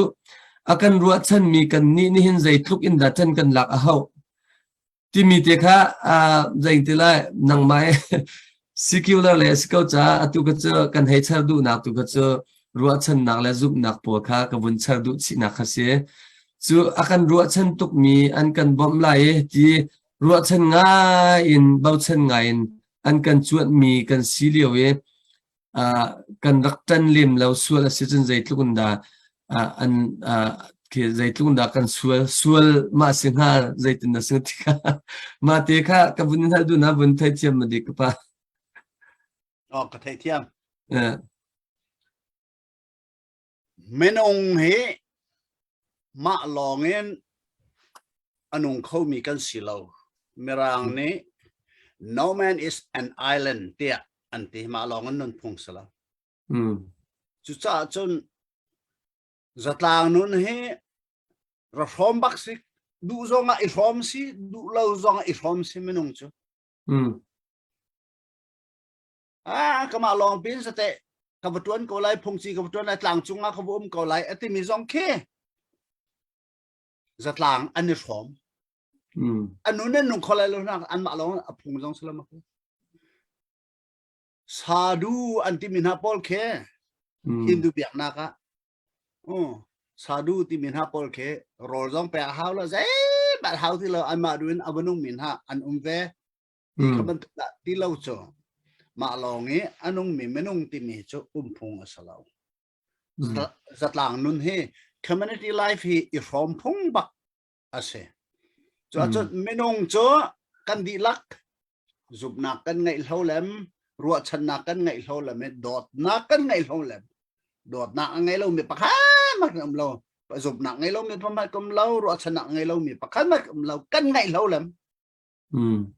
a kan ruahchanmi kan nih nihin zeitluk in dah ṭan kan lak a hauh timi te kha zei ti lai nangmah secular le si ko caah atu ka cu kan hei char duhnak tu ka cu ruahchannak le zumhnak pawl kha ka vun char duh chihnak kha si cu a kan ruahchan tukmi an kan bawmh lai i ti ruahchan ngai in bochan ngai in an kan cuanhmi kan si lio i kan rak ṭan lem lo sual a si cun zeitluk in dah an zeitluk in dah kan sual sual mah si hnga zeitin dah si ti kha mah te kha ka vun in hal duh na vun theithiam ma dik ka pa. Oh, ka theithiam. Minung hi mah lawngin a nung khomi kan si lo. Mirang nih no man is an island tiah an ti. Mah lawngin nunphung si lo. Cucaah cun zatlang nun hi ra hrawm bak si duh zong ah i hrawm si duh lo zong ah i hrawm si minung cu. Ah kamah lawng pin sate ka va tuan ko lai phungci ka va tuan lai tlang cung ah ka va um ko lai a timi zong khi zatlang an i hrawm anu nan nung kho lai lo nak anmah lawng a phung zong salam sadu an timi hna pawl khi Hindu biaknak ah sadu timi hna pawl khi rawl zong pek a hau lo zei hau ti lo anmah duin a va nung mi hna an um ve Ti kha bantuk dah ti lo cu mah lawng i a nungmi minung timi cu umphung a si lo. Zatlang nun hi community life hi i hrawm phung bak a si. Cu ahcun minung cu kan dihlak zumhnak kan ngeih hlo lem, ruahchannak kan ngeih hlo lem i dawtnak kan ngeih hlo lem. Dawtnak a ngei lomi pakhat hmanh kan um lo. Zumhnak ngei lomi pakhat um lo, ruahchannak ngei lomi pakhat hmanh um lo. Kan ngeih hlo lem.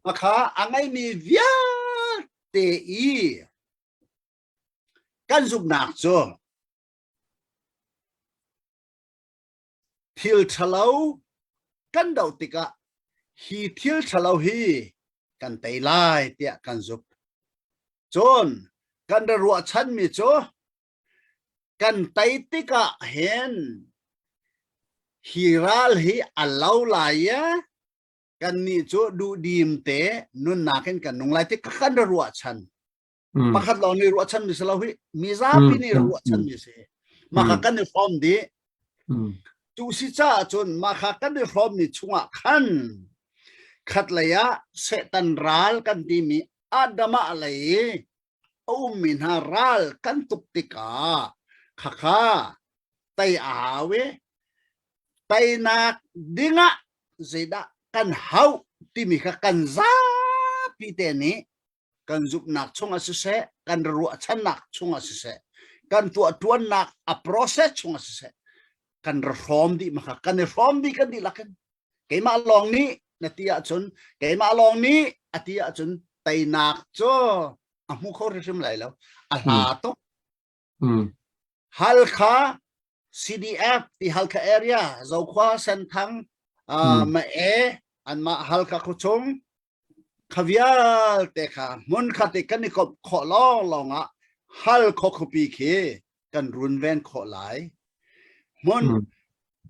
Makha a ngeimi vialte i kan zumhnak cu thil ṭhalo kan doh tikah hi thil ṭhalo hi kan tei lai tiah kan zumh. Cun kan ra ruahchanmi cu kan tei tikah hin hi ral hi a lo lai i kannih cu duhdim te nunnak in kan nung lai ti kan ra ruahchan pakhat lawng nih ruahchan mi si lo hi mi zapi nih ruahchan mi si mah kha kan i hrawm dih tu si caah cun mah kha kan i hrawm mi chungah khan khat lei ah Satan ral kan timi Adamah lei a ummi hna ral kan tuk tikah khakha tei a hau i teinak dingah zeidah kan hauh timi kha kan zapi te nih kan zumhnak chungah siseh kan ruahchannak chungah siseh kan tuahtuannak a process chungah siseh kan ra hrawm dih ma kha kan i hrawm dih kan dihlak in keimah lawng nih na ti ahcun keimah lawng nih a ti ahcun teinak cu a hmu kho hrimhrim lai lo a hla tuk Halkha CDF ti Halkha area Zokhua Senthang Mae anmah Halkha khuachung kha vialte kha hmun khat i kan i komh khawh lawnglawng ah Halkha khuapi khi kan runven khawh lai. Hmun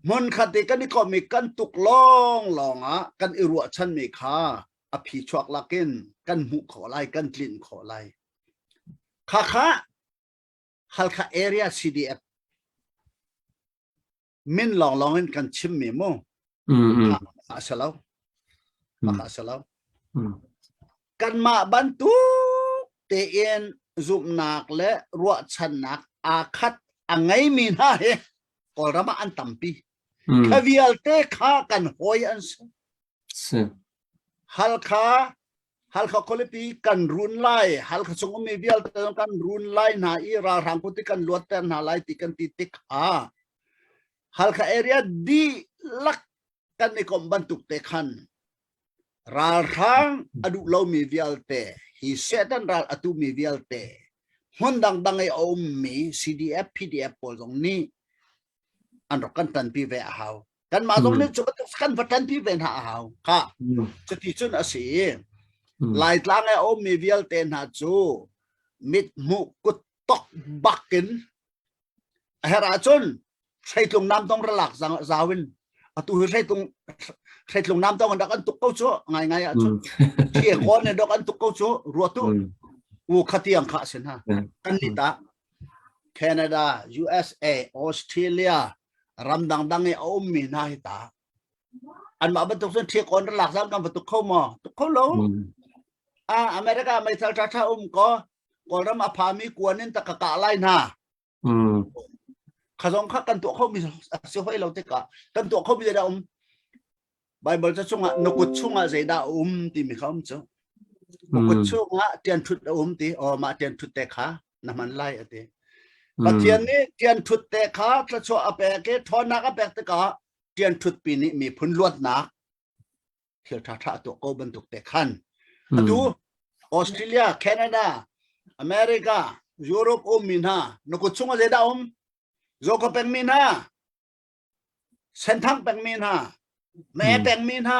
hmun khat i kan i komh i kan tuk lawnglawng ah kan i ruahchanmi kha a phi chuak lakin kan hmuh khawh lai, kan tlinh khawh lai. Khakha Halkha area CDF min lawnglawng in kan chimmi mu a si lo a si lo kanmah bantuk tein zumhnak le ruahchannak aa khat a ngeimi hna hi Kawlram ah an tampi kha vialte kha kan hawi an si Halkha Halkha khualipi kan run lai Halkha chung ummi vialte kan run lai hna i ralhrang kut i kan luatter hna lai ti kan ti tik ah. Halkha area dihlak kan i komh bantuk te khan ralhrang a duh lomi vialte hi Satan ral a tumi vialte hmun dangdang i a ummi CDF PDF pawl zong nih an rak kan tanpi ve a hau kanmah zong nih cu bantuk kan va tanpi ve hna a hau kha cuti cun a si i Laitlang i a ummi vialte hna cu mit hmuh kut tok bakin a herh ahcun hreitlung nam tong ra lak zau in atu hi hreitlung hreitlung nam tong rak an tuk ko cu ngai ngai ahcun thie kon ne dok an tuk ko cu ruatu u khatiang kha sin ha kan ni ta Canada USA Australia ram dang dang i a ummi hna hi ta anmah bantuk cun thie kon ra lak zang kan va tuk kho maw tuk kho lo a America meithal tha tha um ko Kawlram a phami kuan in tak ka kah lai hna. Kha zong kha kan tuah khomi a si hoi lo tikah kan tuah khomi zeidah um? Bible ca chungah na kut chungah zeidah a um timi kha um cu. Na kut chungah tian thut a um ti o mah tian thut te kha na hman lai a ti. Pathian nih tian thut te kha thluachuah a pek i ṭhawnnak a pek tikah tian thut pi nih miphun luatnak thil ṭha ṭha tuah ko bantuk te khan atu Australia Canada America Europe um mi hna na kut chung ah zeidah um Zoka peng mi hna Senthang peng mi hna Me peng mi hna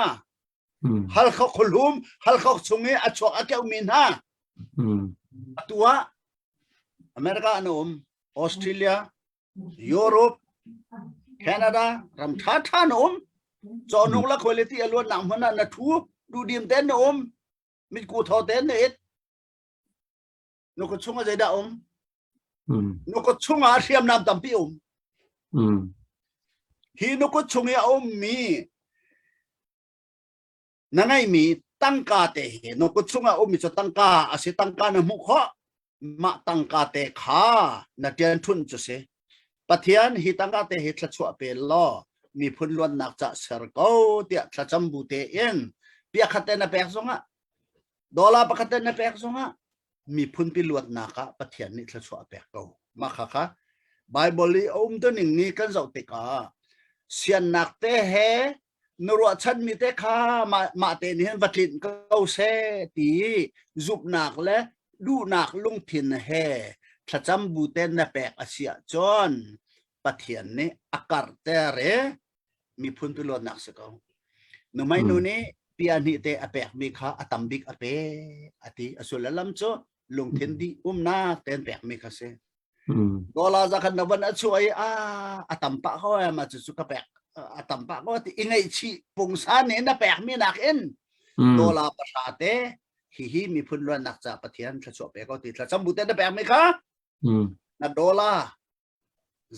Halkha khualhum Halkha chung i a chuak a keuh mi hna atu ah America an um Australia Europe, Canada ram ṭha ṭha na um. Cawhnuk la quality a luan nak hmun ah na ṭhu duhdim ten na um. Mitku thaw ten na it. Na kut chungah zeidah um? Na kut chungah hriamnam tampi um. Hi na kut chung i a ummi na ngeihmi tangka te hi na kut chungah ummi cu tangka a si tangka na hmuh khawh mah tangka te kha na ṭian ṭhunh cu si Pathian hi tangka te hi thluachuah pe law miphun luannak ca ser ko tiah thlacam bu tein pia khat te na pek zongah dollar pakhat te na pek zongah miphun pi luatnak ah Pathian nih thluachuah a pek ko mah kha kha Bible i a um ning ni kan zoh tikah siannak te he na ruahchanmi te kha mah te nih hin va tlinh ko seh ti zumhnak le duhnak lungthin he thlacam bu te na pek a si ahcun Pathian nih a karhter i miphun tu luatnak si ko. Numai nu nih pia hnih te a pekmi kha a tam bik a pe a ti a sullam cu lungthin dih umnak ten pekmi kha si. Dollar za khan na van a chuah i a a tam pah ko ai ma cu cu ka pek a tam pah ko ti i ngaihchih pungsan nih na pek mi nak in dollar pahra te hihi miphun luannak ca Pathian thluachuah pe ko ti thlacam bu te na pek mi kha na dollar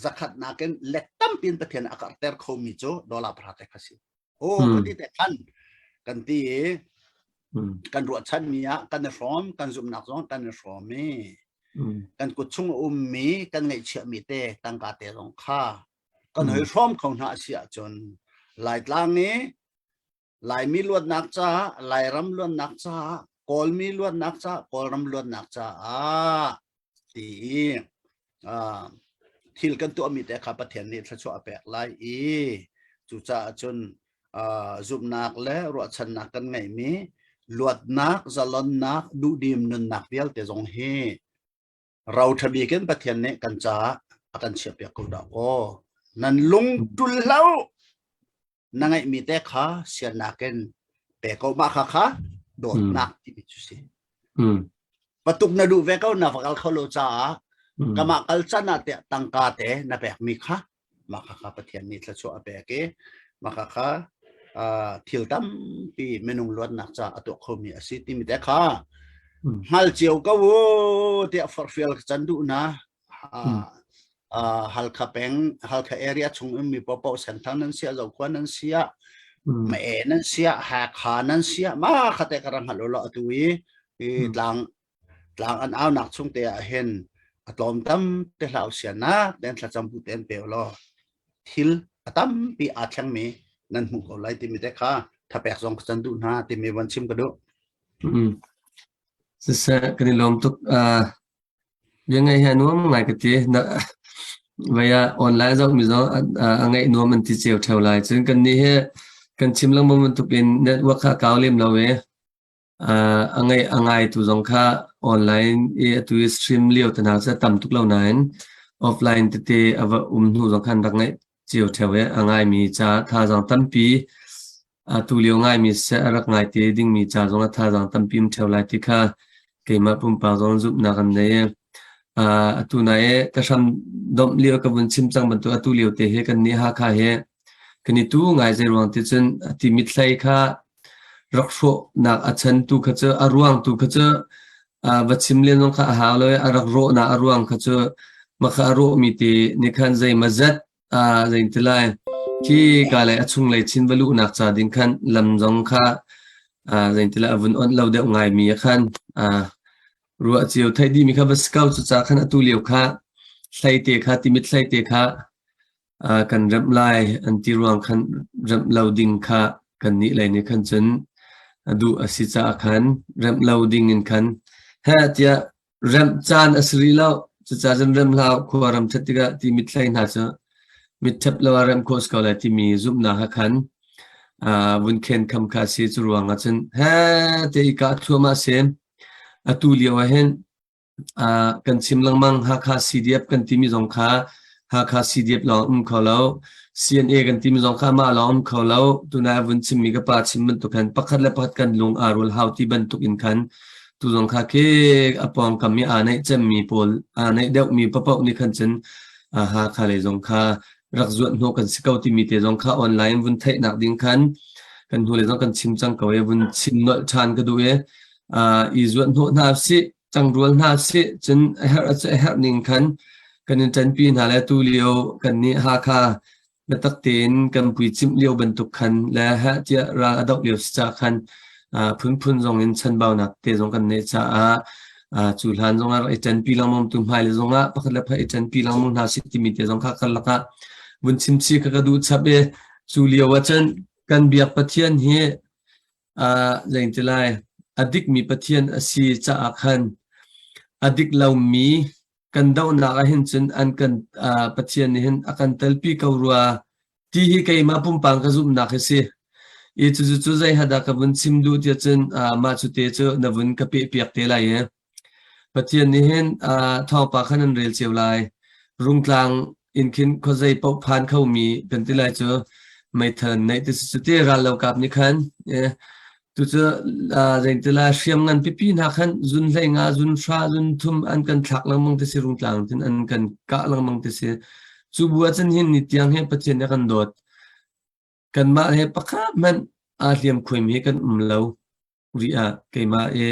zakhat nakin let tampi in Pathian a karhter kho mi cu dollar pahra te kha si. Oh, ka ti te khan kan ti i kan ruahchan mi ah kan i hrawm kan zumhnak zong kan i hrawm i kan kut chung a ummi kan ngaihchiah mi te tangka te zong kha kan hoi hrawm kho hna a si ahcun Laitlang i Laimi luatnak caah Lairam luatnak caah Kawlmi luatnak caah Kawlram luatnak caah ti i thil kan tuahmi te kha Pathian nih thluachuah a pek lai i cucaah cun zumhnak le ruahchannak kan ngeihmi luatnak zalonnak duhdim nunnak vialte zong hi ro ṭha bik in Pathian nih kan caah a kan chiahpiak ko dah aw nan lung tul hlo na ngeihmi te kha siannak in pe ko mah kha kha dawtnak timi cu si patuk na duh ve ko na va kal kho lo caah kamah kal can ah tiah tangka te na pekmi kha mah kha kha Pathian nih thluachuah a pek i mah kha kha thil tampi minung luatnak ca a tuah khomi a si timi te kha hngal cio ko u tiah forhfial ka can duh na Halkha peng Halkha area chung ummi paohpaoh Senthang nan siah Zokhua nan siah Mae nan siah Hakha nan siah ma khate ka rak hngal u law atu i i tlang tlang an aunak chung te ah hin a tlawm tam te hlau sianak ten thlacam bu ten pe u law thil a tampi aa thlengmi nan hmuh ko lai timi te kha thapek zong ka can duh hna timi von chim ka duh. Siseh kan i lawm tuk. Bia ngaih hi a nuam ngai ka ti. Vai ah online zoh mi zong a ngaih nuam an ti cio theo lai. Cun kan nih hi kan chim lengmang bantuk in network kha kau lem lo i a ngaih a ngai tu zong kha online i atu i stream lio te hna cu a tam tuk lo nain offline tete a va um hnu zong khan rak ngaih cio theo i a ngaimi ca thazaang tampi atu lio ngaimi siseh a rak ngai te dingmi ca zong ah thazaang tampi um theo lai ti kha keimah pumpak zong zumhnak an nei i atu nai i ka hram domh lio ka vun chim cang bantuk atu lio te hi kan nih Hakha hi kan i tu ngai zei ruang ti cun ti mithlei kha rak hrawhnak a chan tu kha cu a ruang tu kha cu va chim len zong kha a hau lo i a rak rawhnak a ruang kha cu makha a rawhmi te nih khan zeimazet zei lai khi ka le a chunglei chin va luhnak ca ding khan lam zong kha zei ti lai a vun onh lo deuh ngai mi khan ruah cio theih dih mi kha va si ko. Cucaah khan atu lio kha hlei te kha timit hlei te kha kan remh lai an ti ruang khan remh lo ding kha kan nih lei nih khan cun a duh a si caah khan remh lo ding in khan heh tiah remh caan a si rih lo. Cucaah cun remh hlah khua ram ṭhat tikah ti mithlei hna cu mitṭhep lo ah remh khawh si ko lai timi zumhnak ha khan vun khen kham kha a si. Cu ruang ah cun heh te i kah thluahmah si. Atu lio ah hin kan chim lengmang. Hakha CDF kan timi zong kha Hakha CDF lawng um kho lo. CNA kan timi zong kha mah lawng um kho lo. Tunai vun chimmi ka pa chim bantuk khan pakhat le pakhat kan lung aa rual hau ti bantuk in khan tu zong kha ke a pawngkam i aa neih cemmi pawl, aa neih deuhmi papaoh nih khan cun Hakha lei zong kha rak zuat hnawh kan si ko timi te zong kha online vun theihnak ding khan kan hnu lei zong kan chim cang ko i vun chim nolh ṭhan ka duh i i zuat hnawh hna sih, cangrual hna sih. Cun a herh a herh ning khan kan in ṭanpi hna le tu lio kan nih Hakha biatak tein kan puicimh lio bantuk khan le heh tiah ral a doh lio si caah khan phunphun zong in chanbaunak te zong kan neih caah cu hlan zong ah rak i ṭanpi lengmang, tu hmai le zong ah pakhat le pakhat i ṭanpi lengmang hna sih timi te zong kha karlak ah vun chimchih kha ka duh chap i cu lio ah cun kan biak Pathian hi zei lai a dikmi Pathian a si caah khan a dik lomi kan dohnak ah hin cun an kan Pathian nih hin a kan telpi ko rua ti hi keimah pumpang ka zumhnak hi si. I cu cu zei hadah ka vun chim duh tiah cun mah cu te cu na vun ka peh piak te lai i Pathian nih hin thawngpa khan an rel cio lai. Rungtlang in khin khuazei paoh phan khomi kan ti lai cu meithal an neih ti si cu ti ral lo kap nih khan tu cu zei lai hriam ngan pipi hna khan zun hlei nga zun hra zun thum an kan thlak lengmang ti si, rungtlang tin an kan kah lengmang ti si. Cu bu ah cun hin ni tiang hi Pathian nih a kan dawt. Kanmah he pakhat hmanh aa hliam khuaimi hi kan um lo rih ah keimah i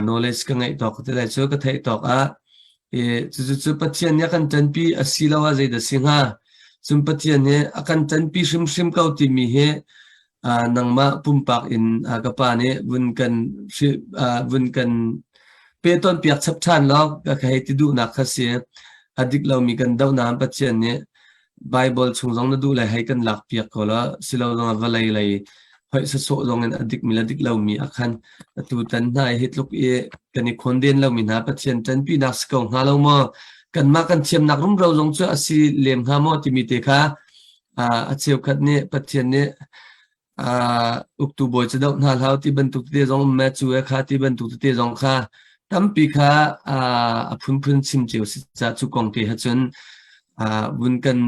knowledge ka ngeih tawk ti lai cu ka theih tawk ah i cucu cu Pathian nih a kan ṭanpi a si lo ah zeidah si hnga? Cun Pathian nih a kan ṭanpi hrimhrim ko timi hi nangmah pumpak in ka pa nih vun kan pe tawn piak chap ṭhan law ka hei ti duhnak kha si. A dik lomi kan dohnak Pathian nih Bible chung zong na duh le hei kan lak piak ko la silo zong ah vawlei lei hoih sawsawh zong in a dikmi le dik lomi ah khan atu tan hna hi tluk i kan i khonden lomi hna Pathian ṭanpinak si ko hnga lo maw, kanmah kan thiamnak rumro zong cu a si lem hnga maw timi te kha a cheukhat nih Pathian nih uktu bawi cu doh hna hlah ti bantuk tete zong um cu e kha ti bantuk tete zong kha tampi kha a phunphun chim cio si ca cu kong te ha cun vun kan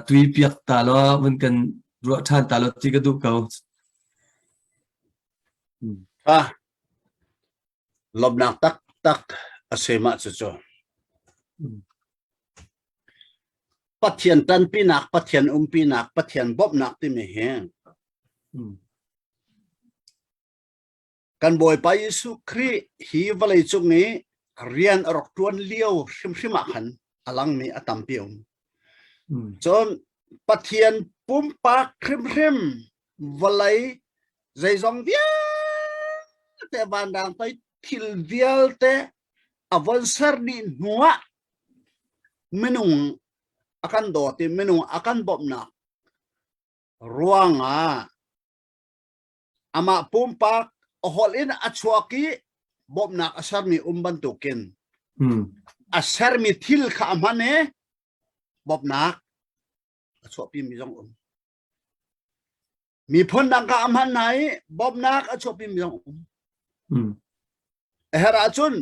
tui piak ta law vun kan ruah ṭhan ta law ti ka duh ko. Ah, lawmhnak taktak a si mah cucu. Pathian ṭanpinak, Pathian umpinak, Pathian bawmhnak timi hi kan Bawipa Jesuh Khrih hi vawlei cung i rian a rak ṭuan lio hrimhrim ah khan a langmi a tampi um. Cun Pathian pumpak hrimhrim vawlei zeizong vialte vanrang pei thil vialte a von ser dih hnuah minung a kan dawt i minung a kan bawmhnak ruangah amah pumpak a holh in a chuak i bawmhnak a sermi um bantukin a sermi thil kha a hman i. bawmhnak a chuahpi mi zong um. Miphun dang kha a hman hna i bawmhnak a chuahpi mi zong um. A herh ahcun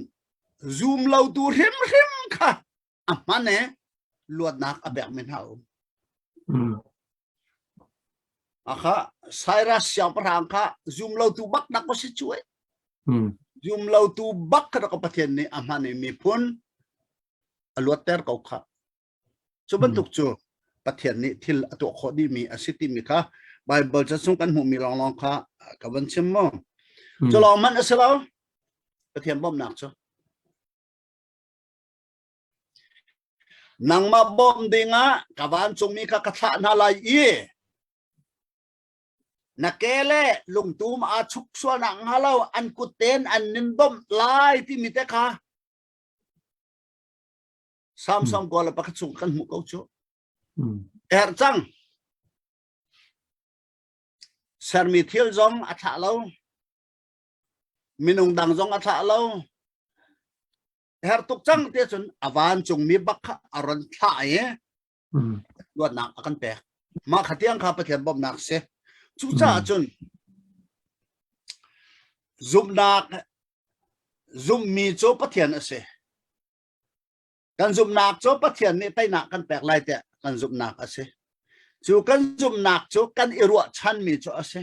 zum lotu hrimhrim kha a hman i luatnak a pek mi hna um. Akha Cyrus siangpahrang kha zum lotu bak nak ko si cu eh. Zum lotu bak kha ka Pathian nih a hman i miphun a luatter ko kha. Cu bantuk cu Pathian nih thil a tuah khawh dihmi a si timi kha Bible ca chung kan hmuhmi lawnglawng kha ka van chim mu. Cu lawng hmanh a si lo. Pathian bawmhnak cu. Nangmah bawmh dingah ka vancungmi kha ka thlah hna lai i na ke le lungtum aa chuk sualnak hnga lo an kut tein an nin bawmh lai timi te kha Samsung kuala pakhat chung kan hmuh ko cu. Er cang. Sermi thil zong a thlah lo. Minung dang zong a thlah lo. Her tuk cang te cun a vancungmi bak kha a ron thlah i luatnak a kan pek. Mah kha tiang kha Pathian bawmhnak si. Cucaah cun zumhnak zumhmi cu Pathian a si. Kan zumhnak cu Pathian nih teinak kan pek lai tiah kan zumhnak a si. Cu kan zumhnak cu kan i ruahchanmi cu a si.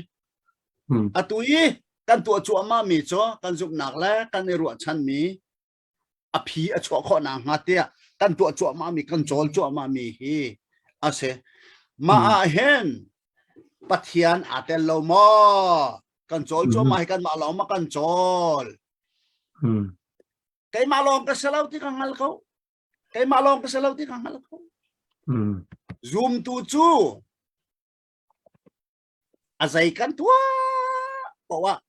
Atu i kan tuah cuahmahmi cu kan zumhnak le kan i ruahchanmi a phi a chuah khawh nakhnga tiah kan tuah cuahmahmi kan cawl cuahmahmi hi a si. Mah ah hin Pathian aa tel lo maw? Kan cawl cuahmah hi kanmah lawng ma kan cawl. Keimah lawng ka si lo ti ka hngal ko. Keimah lawng ka si lo ti ka hngal ko. Zumtu cu a zei kan tuah poah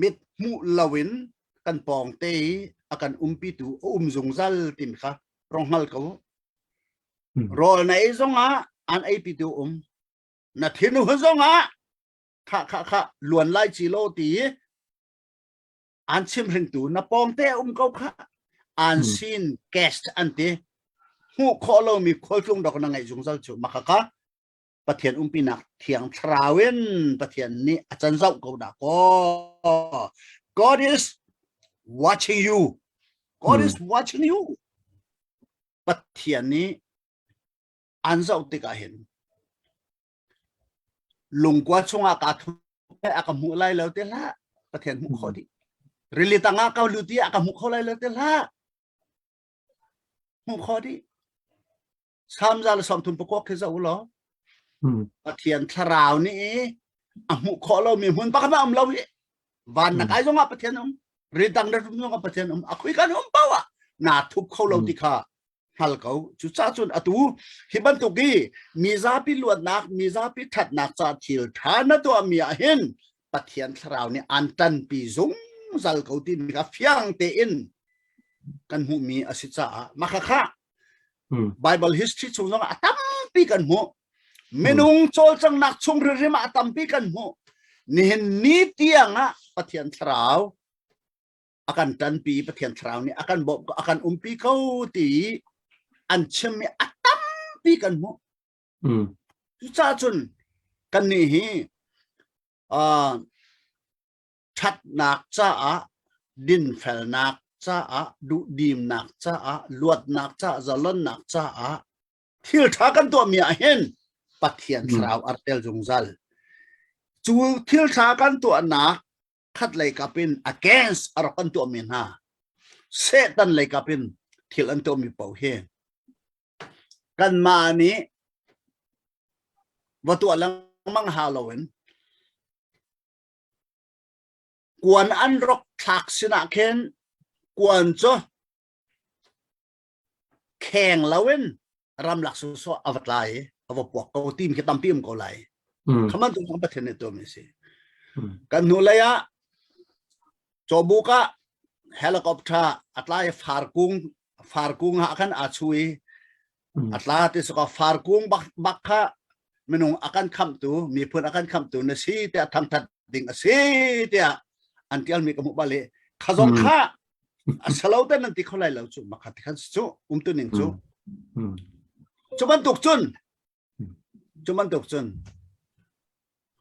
mit hmuh loin kan pawng te i a kan umpitu a um zungzal timi kha rong hngal ko. Rawl na ei zongah an eipitu um. Na thinhun zongah kha kha kha luan lai ci lo ti an chimhringtu na pawngte a um ko kha an sin guest an ti hmuh khawh lomi khualtlung dok na ngeih zungzal cu maka ka Pathian umpinak thiang thlarau in Pathian nih a can zoh ko dah kaw God is watching you God is watching you Pathian nih an zoh tikah hin Lungkua chungah kaa thup a ka hmuh lai lo ti hlah. Pathian hmuh khawh dih. Rili tangah ka lut i a ka hmuh kho lai lo ti hlah. Hmuh khawh dih. Salm za le 39 khi zoh u law. Pathian thlarau nih a hmuh khawh lomi hmun pakhat ah um lo hi. Van na kai zongah Pathian um. Ridang na rum zongah Pathian um. A khui kan um paoh ah naa thup kho lo ti kha hngal ko. Cucaah cun atu hi bantuk i mizapi luatnak, mizapi ṭhatnak ca thil ṭha na tuahmi ah hin Pathian thlarau nih aan ṭanpi zungzal ko timi kha fiang tein kan hmuhmi a si caah mah khakha Bible history chung zongah a tampi kan hmuh. Minung cawlcanghnak chung hrimhrim ah a tampi kan hmuh. Nihin ni tiang ah Pathian thlarau a kan ṭanpi Pathian thlarau nih a kan bawmh a kan umpi ko ti an chimmi a tampi kan hmuh. Cucaah cun kannih hi uh, ṭhatnak caah dinfelnak caah duhdimnak caah luatnak caah zalonnak caah thil ṭha kan tuahmi ah hin Pathian thlarau a tel zungzal. Cu thil ṭha kan tuahnak khat lei kap in against a rak kan tuahmi hna Satan lei kap in thil an tuahmi paoh hi kanmah nih va tuah lengmang ha loin kuan an rok thlak sinah khin kuan cu kheng loin ramlak sawsawh a va tla i a va puak ko tim khi tampi um ko lai khaman tu bang pathian nih tuahmi si kan hnu lei ah cawbuk ah helicopter a tla i farkung farkung ah khan aa chu i a tla ti saka farkung bak bak kha minung a kan khamtu miphun a kan khamtu na si tiah thangthat ding a si tiah an tialmi ka hmuh bal i kha zong kha. A salo te nan ti kho lai lo cu makhat khan cu umtu ning cu. Cu bantuk cun cu bantuk cun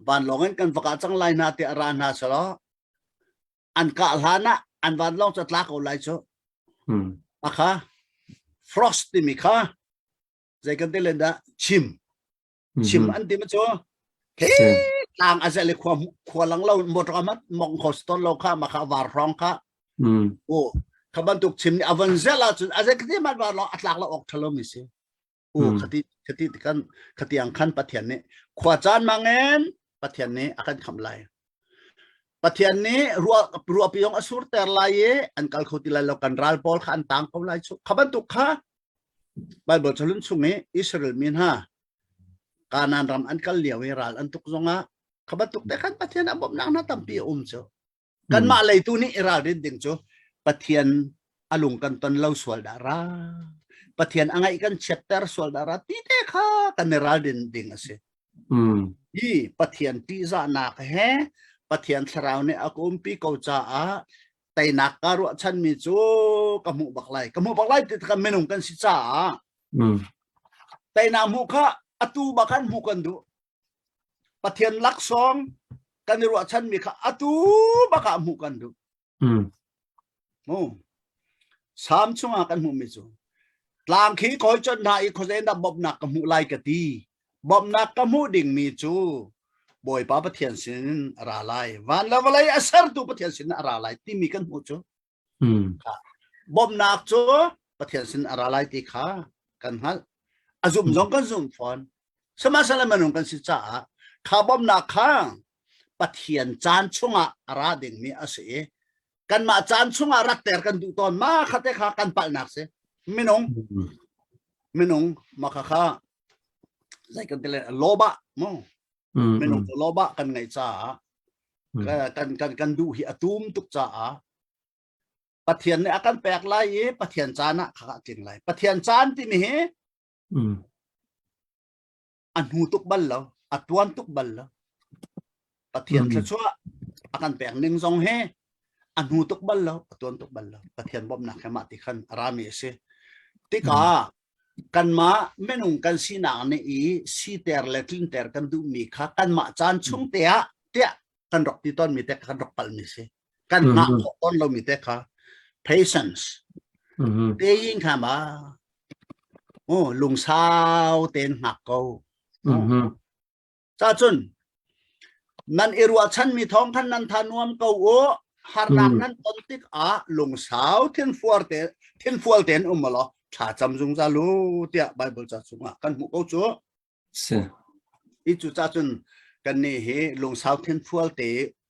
vanlawng in kan vaka cang lai hna ti a ra hna selaw an kah hlan ah an vanlawng cu tla ko lai cu. Akha frost timi kha zei kan ti len dah chim chim an ti ma cu tlang a zel khua khua lang lo motor amat mong kho ston lo kha ma kha var rong kha o kha bantuk chim ni avan zel ah cun a zel khati man var lo atlak lo ok thalo mi si u khati khati kan khati ang khan pathian nih khua caan mangen pathian nih akan kham lai pathian nih ruah ruah pi yong asur ter lai i an kal kho ti lai lo kan ral pawl kha an tang ko lai chu kha bantuk kha Bible chalun chung i Israel mi hna Kanaan ram an kal lio i ral an tuk zongah kha bantuk te khan Pathian a bawmhnak hna tampi a um cu. Kanmah leitu nih i ralrin ding cu Pathian a lung kan ton lo sual dah ra. Pathian a ngaih kan chiatter sual dah ra ti te kha kan i ralrin ding a si. Hi Pathian ṭihzahnak he Pathian thlarau nih a ka umpi ko caah teinak ka ruahchanmi cu ka hmuh bak lai. Ka hmuh bak lai ti kha minung kan si caah teinak hmuh kha atu bak khan hmuh kan duh. Pathian laksawng kan i ruahchanmi kha atu bak ah hmuh kan duh. Mu. Salm chungah kan hmuhmi cu tlang khi kawi chon hna i khuazei dah bawmhnak ka hmuh lai ka ti. Bawmhnak ka hmuh dingmi cu Bawipa Pathian sin a ra lai. Van le vawlei a sertu Pathian sin a ra lai timi kan hmuh cu. Bawmhnak cu Pathian sin a ra lai ti kha kan hngalh. A zum zong kan zum fawn. Sihmanhsehlaw minung kan si caah kha bawmhnak kha Pathian caan chungah a ra dingmi a si i kanmah caan chungah ratter kan duh tawn ma kha te kha kan palhnak si minung minung ma kha kha zei kan ti le loba mu minung cu loba kan ngeih caah kan kan kan duh hi a tum tuk caah Pathian nih a kan pek lai i Pathian caan ah kha a tling lai Pathian caan timi hi a hnu tuk bal lo a tuan tuk bal lo Pathian thluachuah a kan pek ning zong he a hnu tuk bal lo a tuan tuk bal lo Pathian bawmhnak he mah ti khan a rami a si tikah kanmah minung kan sinak nih i siter le tlinter kan duhmi kha kanmah caan chung te ah tiah kan rak ti tawnmi te kan rak palmi si kan hngah khawh tawn lomi te kha patience tein kha ma oh lungsau tein hngak ko ca cun nan i ruahchanmi thawng khan nan tha nuam ko u harnak nan ton tik ah lungsau thinfuar te thinfual tein um law thla cam zungzal u tiah Bible ca chungah kan hmuh ko cu Si. I cu ca cun kan nih hi lungsau thinfual te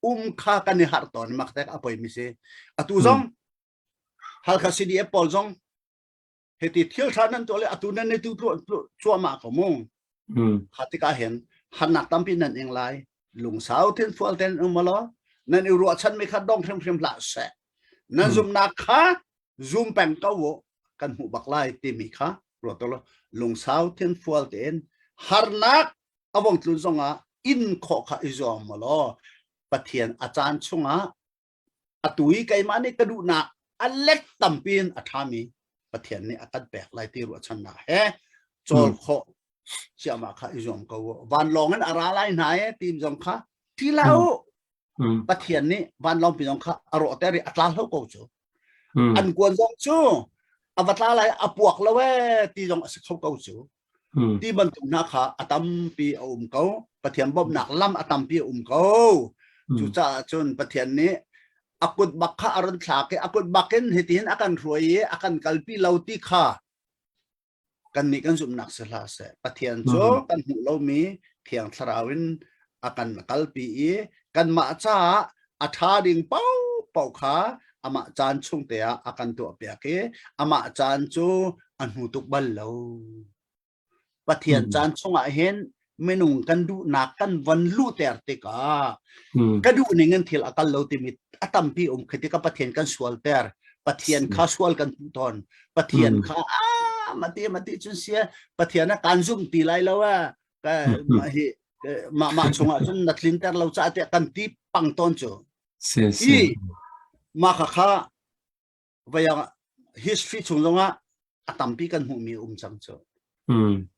um kha kan i harh tawn mak tek a poi mi si. Atu zong Halkha CDF pawl zong hiti thil tha nan tuah le atu nan ni tu cuahmah ko mu. Kha tikah hin harnak tampi nan ing lai. Lungsau thinfual ten um law nan i ruahchan mi kha dong hrimhrim hlah seh. Nan zumnak kha zum peng ko u kan hmuh bak lai timi kha ruat law lungsau thinfual tein harnak a vong tlun zongah in khawh kha i zuam law Pathian a caan chungah atu i keimah nih ka duhnak a let tampi in a ṭhami Pathian nih a kan pek lai ti ruahchannak he cawl khawh ciahmah kha i zuam ko u vanlawng in a ra lai hna e tim zong kha ti hlah u Pathian nih vanlawng pi zong kha a rawhter i a tla hlo ko cu. An kuan zong cu a va tla lai a puak lo ee ti zong a si kho ko cu. Ti bantuk hna kha a tampi a um ko. Pathian bawmhnak lam a tampi a um ko. Cucaah cun Pathian nih a kut bak kha a run thlak i a kut bak in hitihin a kan hruai i a kan kalpi lo ti kha Kannih kan zumhnak si hlah seh. Pathian cu kan hmuh lomi Thiang Thlarau in a kan kalpi i kanmah caah a ṭha ding paohpaoh kha amah caan chung te ah a kan tuahpiak i amah caan cu a hnu tuk bal lo. Pathian caan chungah hin minung kan duhnak kan von luhter tikah ka duh ning in thil a kal lo timi a tampi um khi tikah Pathian kan sualter Pathian kha sual kan puh tawn Pathian kha ah mati mati cun sia Pathian a kan zum ti lai lo a ka hi mah mah chungah cun na tlinter lo ca tiah kan ti pang tawn cu si si i mah kha kha. Vayang history chung zongah a tampi kan hmuhmi um cang cu.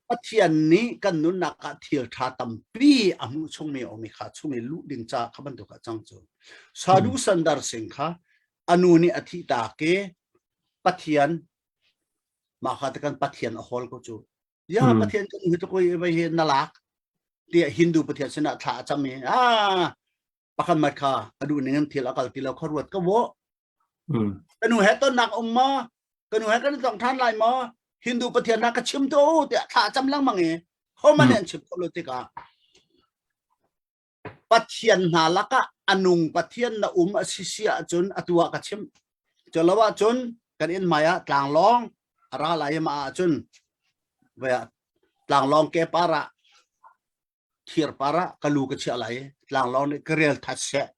Pathian nih kan nunnak ah thil ṭha tampi a hmuh chungmi a um i kha chung i luh ding ca kha bantuk ah cang cu. Sadhu Sandar Singh kha a nu nih a thih tak i Pathian mah kha te kan Pathian a hawl ko cu. Ya Pathian kan hi tuk i vai hi na lak tiah Hindu Pathian sinah thla a cam i ah pakhat mat kha a duh ning in thil a kal ti lo kha ruat ka wo. Ka nu he tonnak um maw? Ka nu he kan i tong ṭhan lai maw? Hindu Pathian hna ka chim to tiah thla cam lengmang i homan an chim kho lo tikah Pathian hna lakah a nung Pathian na um a si si ahcun atu ah ka chim. Cu lo ahcun kan inn hmai ah tlanglawng a ra lai i mah ahcun tlanglawng ke par ah thir par ah ka lu ka chiah lai i tlanglawng nih ka rel that seh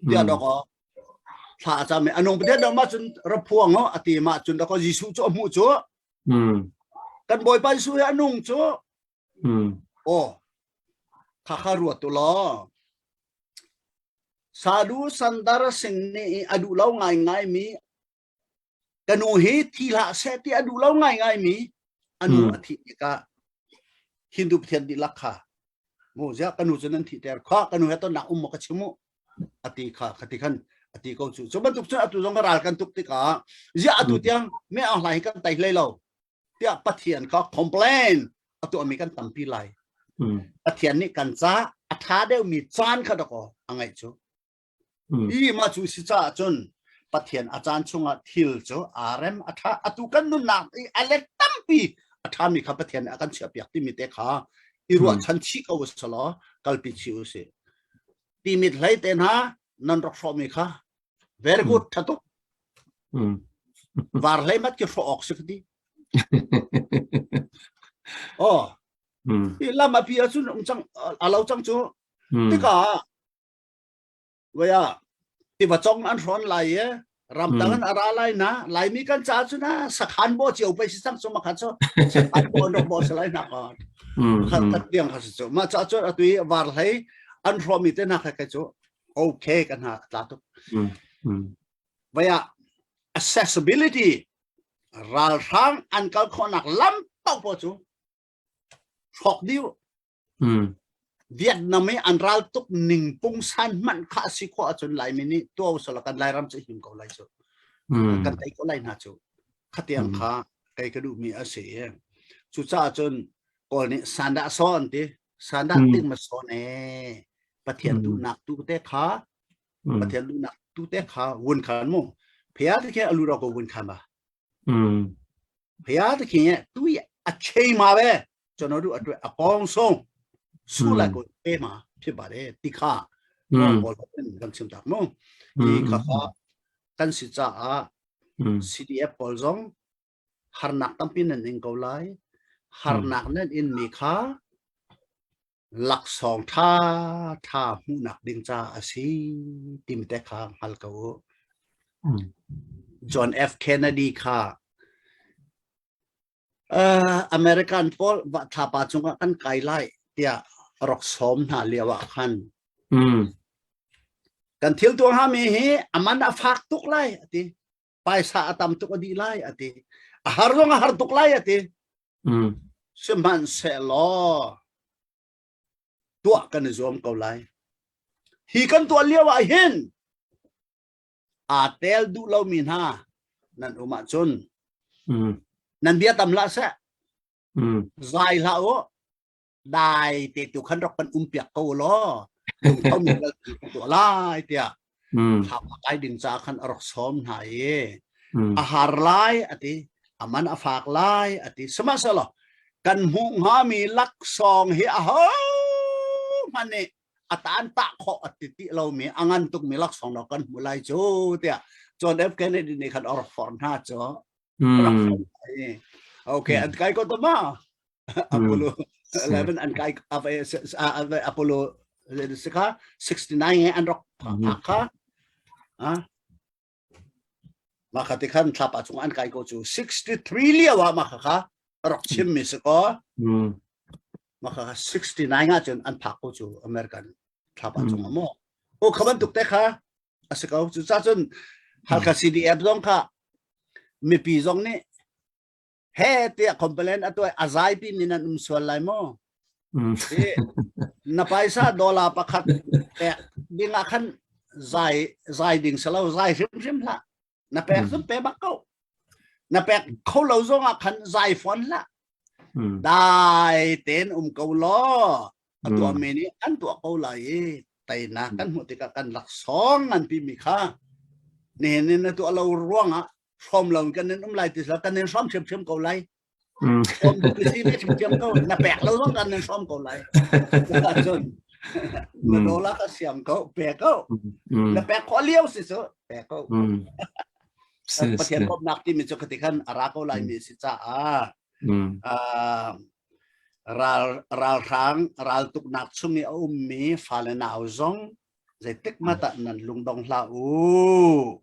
tiah dok aw thla a cam i a nung pathian dok ma cun ra phuang ho a ti ma cun dok Jesuh cu a hmuh cu kan Bawipa Jesuh hi a nung cu aw kha kha ruat tu law Sadhu Sandar Singh nih a duh lo ngai ngai mi ka nu hi thi hlah seh ti a duh lo ngai ngai mi a nu a thih tikah Hindu pathian dihlak kha mu zia ka nu cu nan thih ter kha ka nu he tonnak um maw ka chim u ati kha khati khan ati ko cu cu bantuk cun atu zong ral kan tuk tikah zia atu tiang me ang hlai hi kan tai hlei lo tiah Pathian kha complain a tuahmi kan tampi lai Pathian nih kan ca a tha deuhmi caan kha dakaw a ngaih cu I mah cu si caah cun Pathian a caan chungah thil cu aa rem a ṭha atu kan nunnak i a let tampi a ṭhami kha Pathian nih a kan chiahpiak timi te kha i ruahchan chih ko usih law kalpi chih usih. Timit hlei te hna nan rak hrawhmi kha very good ṭha tuk. Var hlei mat ki hrawh awk si ka ti. Oh, i lam a pi ahcun um cang a lo cang cu. Tikah Vaya tiva cong an hrawn lai i ramtang an ara lai na laimi kan ca cu na sakhan bo cio pe si cang cu makha cu sakhan bo an rak bo salai na ka khat khat tiang kha si cu ma ca cu atu i var hlei an hrawmi te na kha kai cu okay kan ha tla tuk vaya accessibility ralhrang an kal khawhnak lam paoh paoh cu hrawk dih Vietnam i an ral tuk ning pungsan hmanh kha a si khawh ahcun Laimi nih tuah usala kan Lairam cu him ko lai cu. Kan tei ko lai hna cu. Khatiang kha kei ka duhmi a si i cucaah cun Kawl nih sandah saw an ti. Sandah ting ma sawn e. Pathian duhnak tu te kha Pathian duhnak tu te kha wun khan mu. Phia te khe alu ro ko wun khan ba. ဘုရားသခင်ရဲ့သူ့ရဲ့အချိန်မှာပဲကျွန်တော်တို့အတွက်အကောင်းဆုံးဆုလက်ကိုပေးမှာဖြစ်ပါတယ်တိခဘောလကချင်တာမောဒီခါခကန်စီချာ CDF ပေါ်ဇုံဟာนักตั้มปินันเองเกาไลฮานักนั่นอินมีค่า laksawng ṭha ṭha hmuhnak ding ca a si timi te kha hngal ko u. John F. Kennedy kha uh, American pawl va thlapa cungah kan kai lai tiah rak sawm hna lio ah khan kan thil tuah hngami hi aman a fak tuk lai ati paisa a tam tuk a dih lai ati a har zong a har tuk lai ati Sihmanhsehlaw tuah kan i zuam ko lai. Hi kan tuah lio ah hin aa tel duh lomi hna nan um ahcun nan bia tam hlah seh. Zai hlah u. Dai te tu khan rak kan um piak ko law lungtho mi tuah lai tiah thla kai ding ca khan a rak sawm hna i a har lai ati aman a fak lai ati sihmanhsehlaw kan hmuh hngami laksawng hi a ho hmanh nih a tan tah khawh a ti ti lomi a ngan tukmi laksawng lo kan hmu lai cu tiah John F Kennedy nih khan a rak forh hna cu rak forh hna okay an kai ko to ma Apollo 11 an kai Apollo si kha 69 an rak phak kha mah kha ti khan thlapa cung an kai ko cu 63 lio ah mah kha kha rak chim mi si ko mah kha 69 ah cun an phak ko cu American thlapa cung ah maw o kha bantuk te kha a si ko cu ca cun Halkha CDF zong kha. Mipi zong nih he tiah complain a tuah a zaipi mi nan um sual lai maw? Na paisa dollar pakhat pek ding ah khan zai zai ding salo zai hrimhrim hlah. Na pek cun pe bak ko. Na pek kho lo zong ah khan zai fawn hlah. Dai ten um ko law a tuah mi nih an tuah ko lai i teinak kan hmuh tikah kan laksawng ngan pi mi kha nihin in na tuah lo ruangah hrawm lo kan in um lai ti sila kan in hrawm hrimhrim ko lai. Hrawm duh si ve hrimhrim ko na pek lo zong kan in hrawm ko lai. Cun na dollar ka siam ko pe ko na pek khawh lio si cu pe ko. Pathian bawmhnak timi cu khati khan a ra ko lai mi si caah ral ralhrang raltuknak chung i a ummi fale nau zong zeitik hmanh ah nan lungdong hlah u.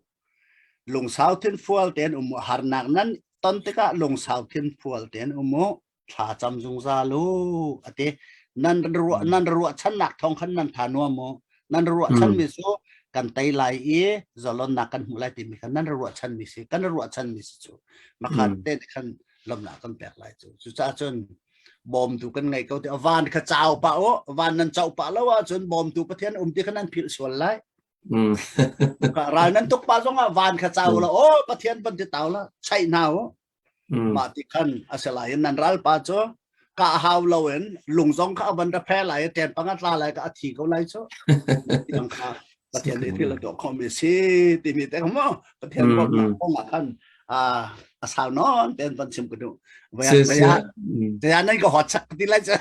Lungsau thinfual tein um u. Harnak nan ton tikah lungsau thinfual tein um u. Thla cam zungzal u a ti. Nan ruah nan ruahchannak thawng khan nan tha nuam u. Nan ruahchanmi cu kan tei lai i zalonnak kan hmuh lai timi khan nan ruahchanmi si. Kan ruahchanmi si cu. Makhat te khan lawmhnak kan pek lai cu. Cucaah cun bawmtu kan ngei ko ti van kha cau pah u. Van nan cau pah lo ahcun bawmtu Pathian um ti kha nan philh sual lai. Ral nan tuk pa zong ah van kha cau la o Pathian ban ti tau la chaih hna u. Mah ti khan a si lai in nan ral pa cu ka hau lo in lung zong kha a van ra phe lai ten panga tla lai ka a thi ko lai cu. Tiang kha Pathian nih thil a tuah khomi si timi te mo Pathian bawmhnak kong ah khan a sau non ten van chim ka duh. Vaya nan ka hot chak ti lai cu.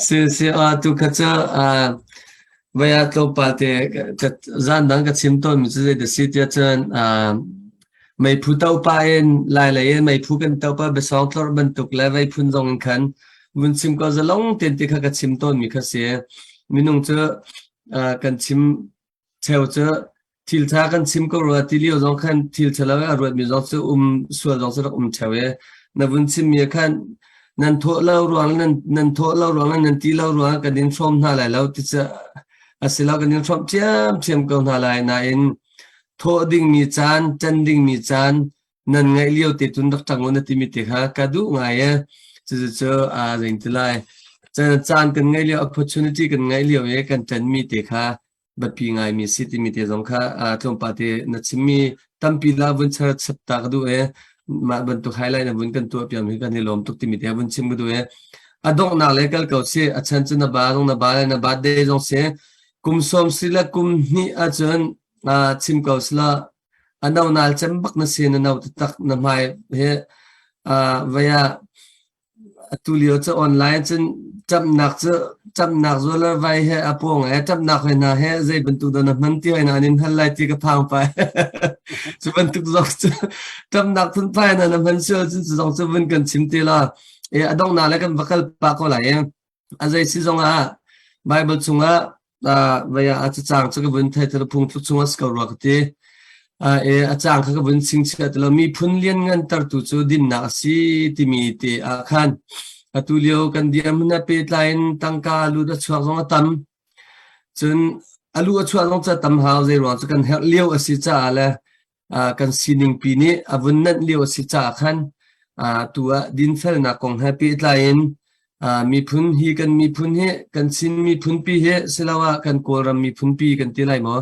Si si a tu kha cu vaya tlawmpal te zan dang ka chim tawn mi cu zei da si tiah cun meiphu to pa in lai lei in meiphu kan to pa biasawng tlor bantuk le vei phun zong in khan vun chim ko zalong ten ti kha ka chim tawn mi kha si. Minung cu kan chim cheu cu thil tha kan chim ko rua ti lio zong khan thil thalo a ruat mi zong cu um sual zong cu rak um cheu e. Na vun chim mi khan nan thawh lo ruang nan nan thawh lo ruang nan ti lo ruang kan in hrawm hna lai lo ti cu asilo kan in hrawm thiam thiam ko hna lai nain thawh dingmi caan ṭan dingmi caan nan ngaih lio te tun rak ṭang u na timi te kha ka duh ngai e. Cucu zein ti lai caan kan ngaih lio opportunity kan ngaih lio i kan ṭanmi te kha biapi ngaimi si timi te zong kha tlawmpal te na chimmi tampi la vun char chap ta ka duh e. Mah bantuk highlight na vun kan tuah piam hi kan i lawm tuk timi te vun chim ka duh e. A donghnak le kal ko si a chan cu na ba zong na ba le na birthday zong si kum sawm si le kum hnih ahcun chim ko sila a no nal cem bak na si na no taktak na hmai he vaya atu lio cu online cun ṭamnak cu ṭamnak zual vai he a pawng he ṭamnak hoi hna he zei bantuk dah na hman ti hoi na nin hal lai ti ka phang pai cu bantuk zong cu ṭamnak phunphai na na hman sual cun cu zong cu vun kan chim ti la e a donghnak le kan va kal pa ko lai e. A zei si zongah Baibal chungah vei ah a cacang cu ka vun thei ti phung tluk chungah si ko rua ka ti. E a cang kha ka vun chingchiah ti lo. Miphun lianngan tertu cu dinnak a si timi te ah khan atu lio kan dirhmun he pehtlai in tangka lut a chuak zong a tam. Cun a lu a chuah zong cu a tam hau zei ruang cu kan herh lio a si caah le kan sining pi nih a vun nanh lio a si caah khan tu ah dinfelnak kong he pehtlai in miphun hi kan miphun hi kan Chin miphun pi hi siloah kan Kawlram miphun pi kan ti lai maw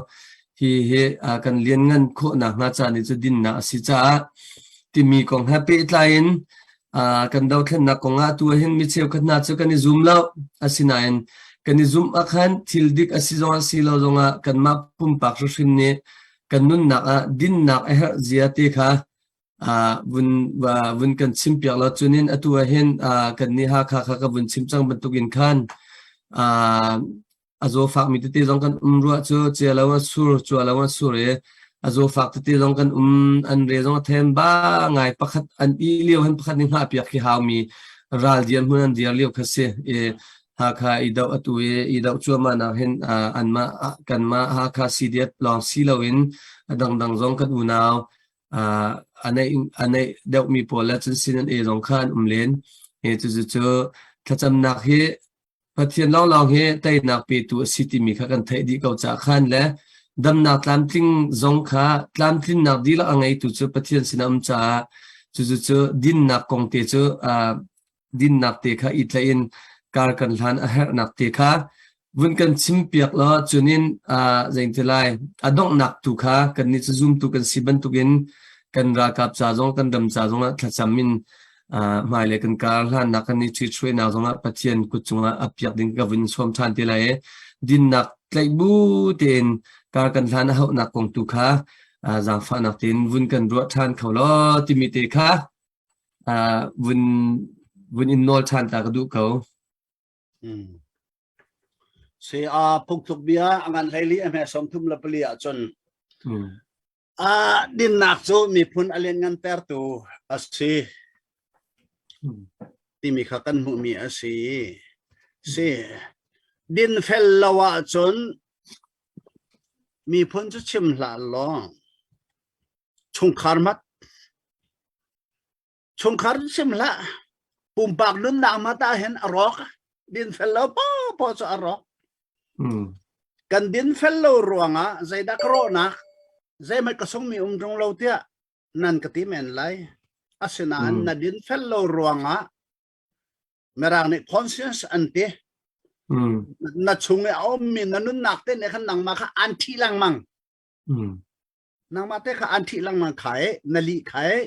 hi hi kan lianngan khawhnak hnga ca nih cu dinnak a si caah timi kong he pehtlai in kan dothlennak kong ah tu ah hin mi cheukhat hna cu kan i zum lo. Asinain kan i zumh ah khan thil dik a si zong ah si lo zong ah kanmah pumpak hrimhrim nih kan nunnak ah dinnak a herh zia te kha vun vun kan chimpiak lo. Cunin atu ah hin kan nih Hakha kha ka vun chim cang bantukin khan a zawfakmi tete zong kan um ruah cu cia lo a sur cua lo a sur i a zawfak tete zong kan um an re zong a them ba ngai pakhat an i lio han pakhat nih hngah piak khi haumi ral dir hmun an dir lio kha si i Hakha i doh atu i i doh cuahmah nak hin anmah kanmah Hakha CDF lawng si loin a dangdang zong kan unau a neih deuhmi pawl le cun sin an e zong kha an um len. Hi cucu cu thlacamnak hi Pathian lawnglawng hi teinak petu a si timi kha kan theih dih ko caah khan le. Damnak tlamtling zong kha tlamtlinnak dihlak a ngeitu cu Pathian sinah a um caah cucu cu dinnak kong te cu dinnak te kha i tlaih in kar kan hlan a herhnak te kha vun kan chimpiak law cunin zeiti lai a donghnak tu kha kannih cu zumtu kan si bantukin kan ralkap ca zong kan ram ca zongah thlacam in hmailei kan kar hlannak kan i ṭhithruainak zongah Pathian kut cungah a piak ding ka vun sawm ṭhan te lai i dinnak tlaih bu tein kar kan hlan a hauhnak kong tu kha zaangfahnak tein vun kan ruah ṭhan kho law timi te kha vun vun in nawl ṭhan ta ka duh ko. Si a phungthluk bia a ngan hleili a hme 34 ahcun a dinnak cu miphun a lianngantertu a si timi kha kan hmuhmi a si. Si dinfel lo ahcun miphun cu chim hlah law chungkhar mat Chungkhar sim hlah. Pumpak nunnak hmanh ah hin a rawk. Dinfel lo paohpaoh cu a rawk. Kan dinfel lo ruangah zeidah ka rawhnak, zeihmanh ka sungmi um ṭung lo tiah nan ka ti men lai. Asinain na dinfel lo ruangah Mirang nih conscience an ti. Na chung i a ummi na nunnak te nih khan nangmah kha an ṭhih lengmang. Nangmah te kha an ṭhih lengmang kha e, na lih kha e,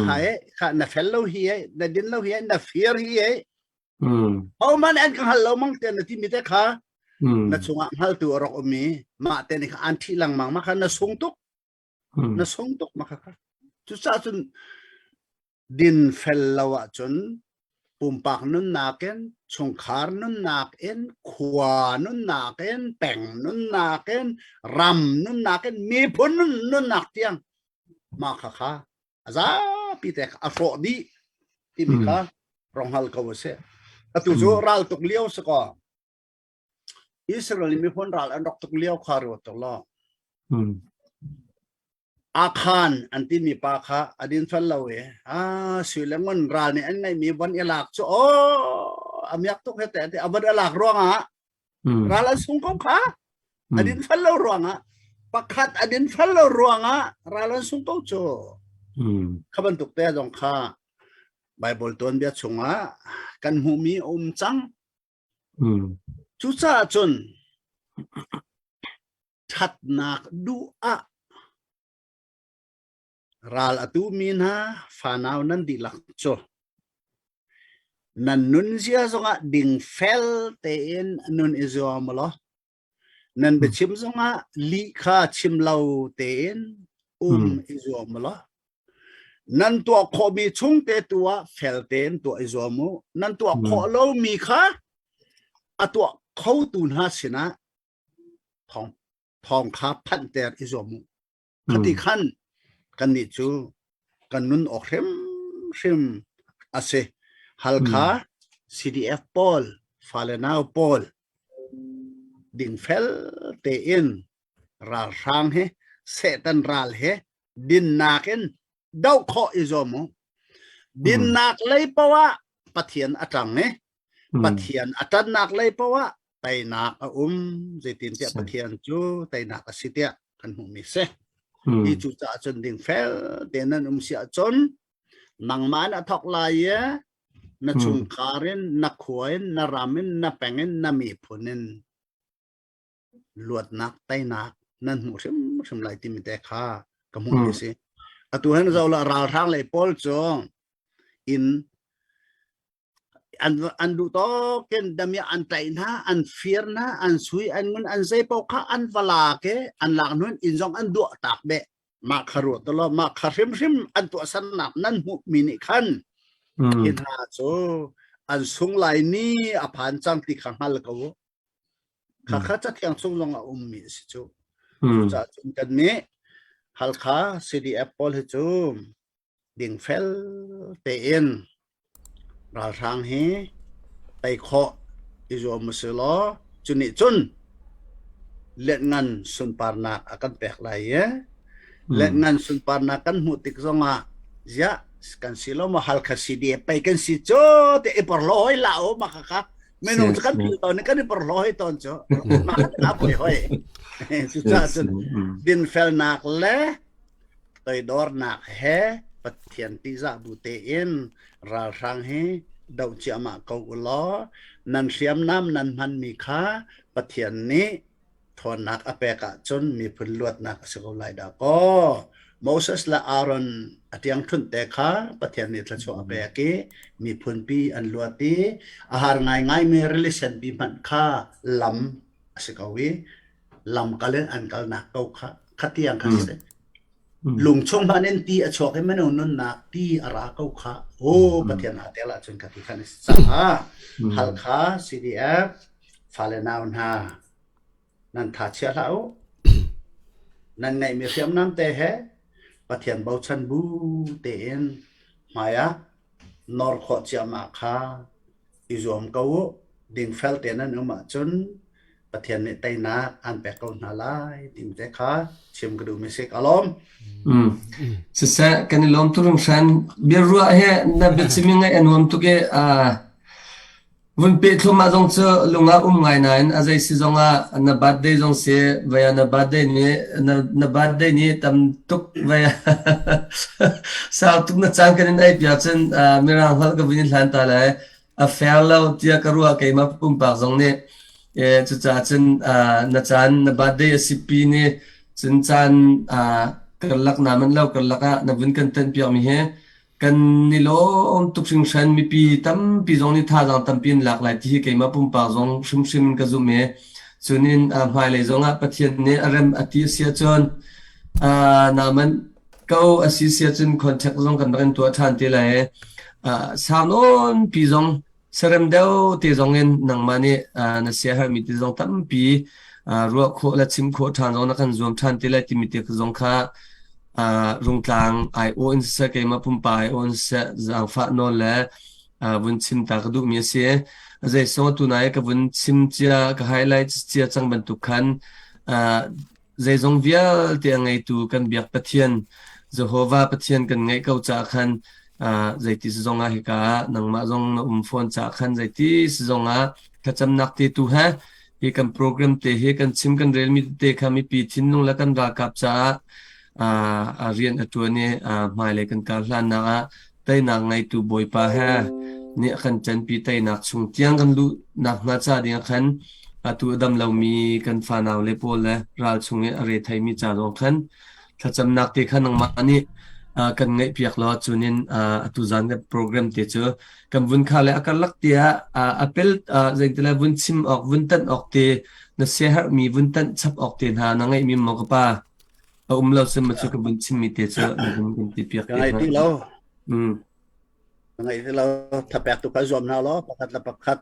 kha e, kha na fel lo hi e, na din lo hi e, na fir hi e. Hohmanh an ka hngal lo mang te na timi te kha na chungah hngaltu a rak um i mah te nih kha an ṭhih lengmang mah kha na sung tuk. Na sung tuk mah kha kha. Cucaah cun Dinfel lo ahcun pumpak nunnak in, chungkhar nunnak in, khua nunnak in, peng nunnak in, ram nunnak in, miphun nunnak tiang mah kha kha a zapi te kha a hrawh dih timi kha rong hal ko a si. Atu cu ral tuk lio si kaw Israel miphun ral an rak tuk lio kha ruat tuk law. Akhan an timi pa kha a din fel lo i a sui le ngun ral nih an ngeihmi von i lak cu aw a miak tuk he te a von i lak ruangah ral an sung ko kha a din fel lo ruangah pakhat a din fel lo ruangah ral an sung ko cu kha bantuk te zong kha Bible tuanbia chungah kan hmuhmi a um cang. Cucaah cun ṭhatnak duh ah ral a tumi hna fanau nan dihlak cu nan nunzia zongah dingfel tein nun i zuam law nan biachim zongah lih kha chim lo tein um i zuam law nan tuah khawhmi chung te tu ah fel tein tuah i zuam u. Nan tuah khawh lomi kha a tuah khotu hna sinah thawng thawng kha phanhter i zuam u. Khati khan kannih cu kan nun awk hrimhrim a si. Halkha CDF pawl, fale nau pawl dingfel tein ralhrang he Satan ral he dinnak in doh khawh i zuam u. Dinnak lei poah Pathian a ṭang i Pathian a ṭannak lei poah teinak a um. Zeitintiah Pathian cu teinak a si tiah kan hmuhmi si. Hi cu caah cun dingfel tein nan um si ahcun nangmah in a thawk lai i na chungkhar in, na khua in, na ram in, na peng in, na miphun in luatnak teinak nan hmuh hrimhrim lai timi te kha ka hmuhmi si. Atu hen zo la ralhrang lei pawl cu in an an duh tawk in damiah an tlaih hna, an fir hna, an sui, an ngun, an zei paoh kha an va lak i an lak hnu in zong an duah tak beh. Mah kha ruat law mah kha hrimhrim an tuahsernak nan hmuhmi nih khan hi hna cu an sung lai ni a phan cang ti kha hngal ko u. Khakha cathiang chung zong a ummi a si cu. Cucaah cun kan nih Halkha CDF pawl hi cu dingfel tein ralhrang hi tei khawh i zuam u sih law cu nih cun lianngan sunparnak a kan pek lai i lianngan sunparnak kan hmuh tik zongah ziah kan si lo maw Halkha CDF pei kan si cu ti i porhlaw hoi la u mah khakha. Minung cu kan phil tawn i kan i porhlaw hoi tawn cu. Mah kha a poi hoi. Cucaah cun dinfelnak le toidornak he Pathian tihzah bu tein ralhrang hi doh ciahmah ko u law nan hriamnam nan hmanmi kha Pathian nih ṭhawnnak a pek ahcun miphun luatnak a si ko lai dah kaw. Moses le Aaron a ṭiangṭhunh te kha Pathian nih thluachuah a pek i miphunpi an luat i a har ngaingaimi rili senpi hmanh kha lam a si ko i lamkal in an kalnak ko kha khatiang kha si. Lungchung hmanh in ti a chuak i minung nunnak ti a ra ko kha o Pathian aa tel ahcun ka ti khan a si caah Halkha CDF fale nau hna nan tha chia hlah u. Nan ngeihmi hriamnam te he Pathian bochan bu tein hmai ah nor khawh ciahmah kha i zuam ko u. Dingfel te nan um ahcun Pathian nih teinak an pek ko hna lai timi te kha chim ka duhmi si ka lawm. Mm. Siseh kan i lawm tuk hringhran. Biaruah he na biachim ngaih a nuam tuk i vun peh thluahmah zong cu lung ah um ngai nain a zei si zong ah na birthday zong si vaya na birthday nih na, na birthday nih tam tuk vaya sau tuk na caan kan in ei piak cun mirang holh ka vun in hlan ta lai a fair lo tiah ka ruah keimah pumpak zong nih cucaah cun na caan na birthday a si pi nih cun caan karlak na manh lo karlak ah na vun kan tenh piak mi hi kan i lawm tuk hringhran mipi tampi zong nih thazaang tampi an lak lai ti hi keimah pumpak zong hrimhrim in ka zumh i cunin hmailei zong ah Pathian nih a rem a ti a si ahcun naman ko a si si ahcun contact zong kan rak in tuah ṭhan te lai i sau nawn pi zong Sarem deuh te zong in nangmah nih na siaherhmi ti zong tampi ruah khawh le chim khawh ṭhan zong na kan zuam ṭhan te lai timi te zong kha rungtlang aiawh in siseh keimah pumpak aiawh in siseh zaangfah nawl le vun chim ta ka duhmi a si. Zeisong atu nai ka vun chim cia ka highlight cia cang bantuk khan Zeizong vialte a ngeitu kan biak Pathian, Jehovah Pathian kan ngeih ko caah khan zeiti si zongah hika ah nangmah zong na um fawn caah khan zeiti si zongah thlacamnak te tu he hi kan program te hi kan chim kan relmi tete kha mipi thinlung le kan ralkap caah a rian a ṭuan i hmailei kan kar hlannak ah teinak ngeitu Bawipa he nih a kan ṭanpi teinak chung tiang kan luh nakhnga ca ding ah khan atu a dam lomi kan fanau le pawl le ral chung i a re theimi ca zong khan thlacamnak te kha nangmah nih kan ngaihpiak law cunin atu zan kan program te cu kan vun kha le a karlak te ah a pel zeitile vun chim awk vun tanh awk te na siaherhmi vun tanh chap awk te hna na ngeihmi maw ka pa A um lo sim cu ka vun chimmi te cu na vun kan ti piak te. Ka ngai ti lo. Ka ngai ti lo. Thapek tu kha zuam hna law pakhat le pakhat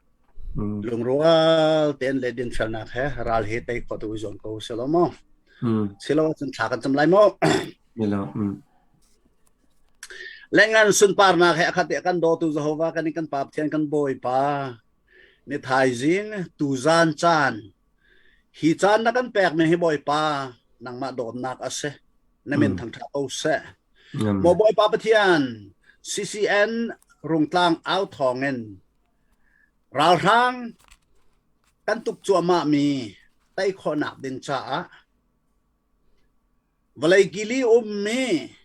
lungrual tein le dinfelnak he ral he tei khawh tu zuam ko si lo maw? Si lo cun thla kan cam lai maw? Milo. Lengan sunparnak he akhat kan dawtu Jehovah kan kan Pa Pathian kan Bawipa ni thaizing tuzan caan Hi caan na kan pekmi hi Bawipa nangmah dawtnak a si. Na min thangṭhat ko seh. Maw Bawipa Pathian, CCN Rungtlang au thawngin ralhrang kan tuk cuahmahmi tei khawhnak ding caah vawlei kili ummi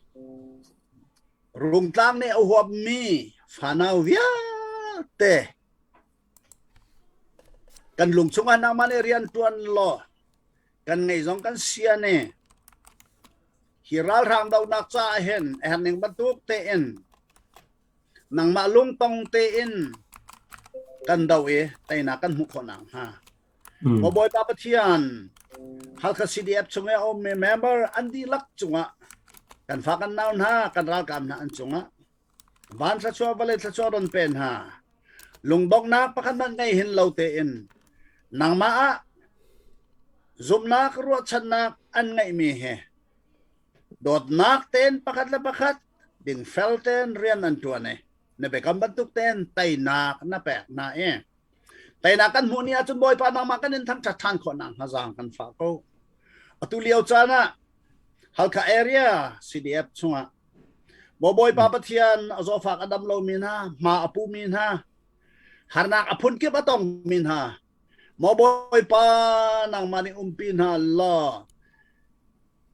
Rungtlang nih a huapmi fanau vialte Kan lung chungah nangmah nih rian ṭuan law kan ngei zong kan sian i hi ralhrang dohnak caah hin a herh ning bantuk tein nangmah lungtong tein kan doh i teinak kan hmuh khawh nakhnga. Maw Bawipa Pathian, Halkha CDF chung i a ummi member an dihlak cungah kan fa kan nau hna, kan ralkap hna an cungah Van thluachuah vawlei thluachuah ron pe hna. Lungdonghnak pakhat hmanh ngei hin lo tein nangmah ah zumhnak ruahchannak an ngeihmi hi dawtnak tein pakhat le pakhat dingfel tein rian an ṭuan i na biakam bantuk tein teinak na pek hna i teinak kan hmuh ni ahcun Bawipa nangmah kan in thangṭhat ṭhan khawh nakhnga zaang kan fah ko. Atu lio caan ah Halkha area CDF chungah Maw Bawipa Pathian, a zawfak a dam lomi hna, hma a pumi hna, Harnak a phun kip a tongmi hna, maw Bawipa nangmah nih umpi hna law,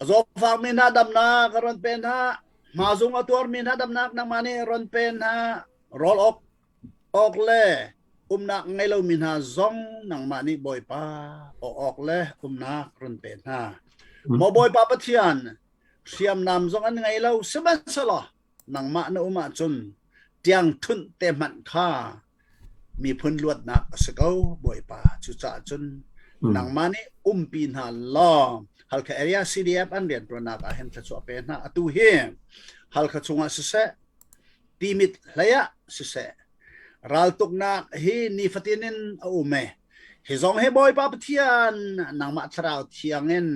a zawfakmi hna damnak ron pe hna, hmazung a tuarmi hna damnak nangmah nih ron pe hna, rawl awk awk le umnak ngei lomi hna zong nangmah nih Bawipa aw awk le umnak run pe hna. Maw Bawipa Pathian, hriamnam zong an ngei lo, sihmanhsehlaw nangmah na um ahcun tiang ṭhunh te hmanh kha miphun luatnak a si ko, Bawipa. Cucaah cun nangmah nih umpi hna law Halkha area CDF an rianṭuannak ah hin thluachuah pe hna. Atu hi Halkha chungah siseh, Timit hlei ah siseh, raltuknak hi nifatin in a um e. Hi zong hi Bawipa Pathian nangmah thlarau thiang in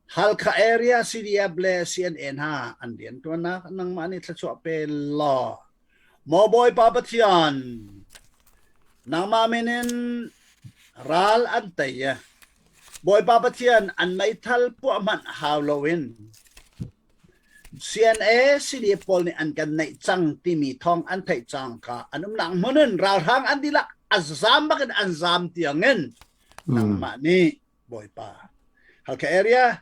Halkha area CDF le CNA hna an rianṭuannak nangmah nih thluachuah pe law maw Bawipa Pathian nangmah min in ral an tei e. Bawipa Pathian an meithal puah hmanh hau loin CNA CDF pawl nih an kan neih cang timi thawng an theih cangka an umnak hmun in ralhrang an dihlak a zam bakin an zam tiangin nangmah nih Bawipa Halkha area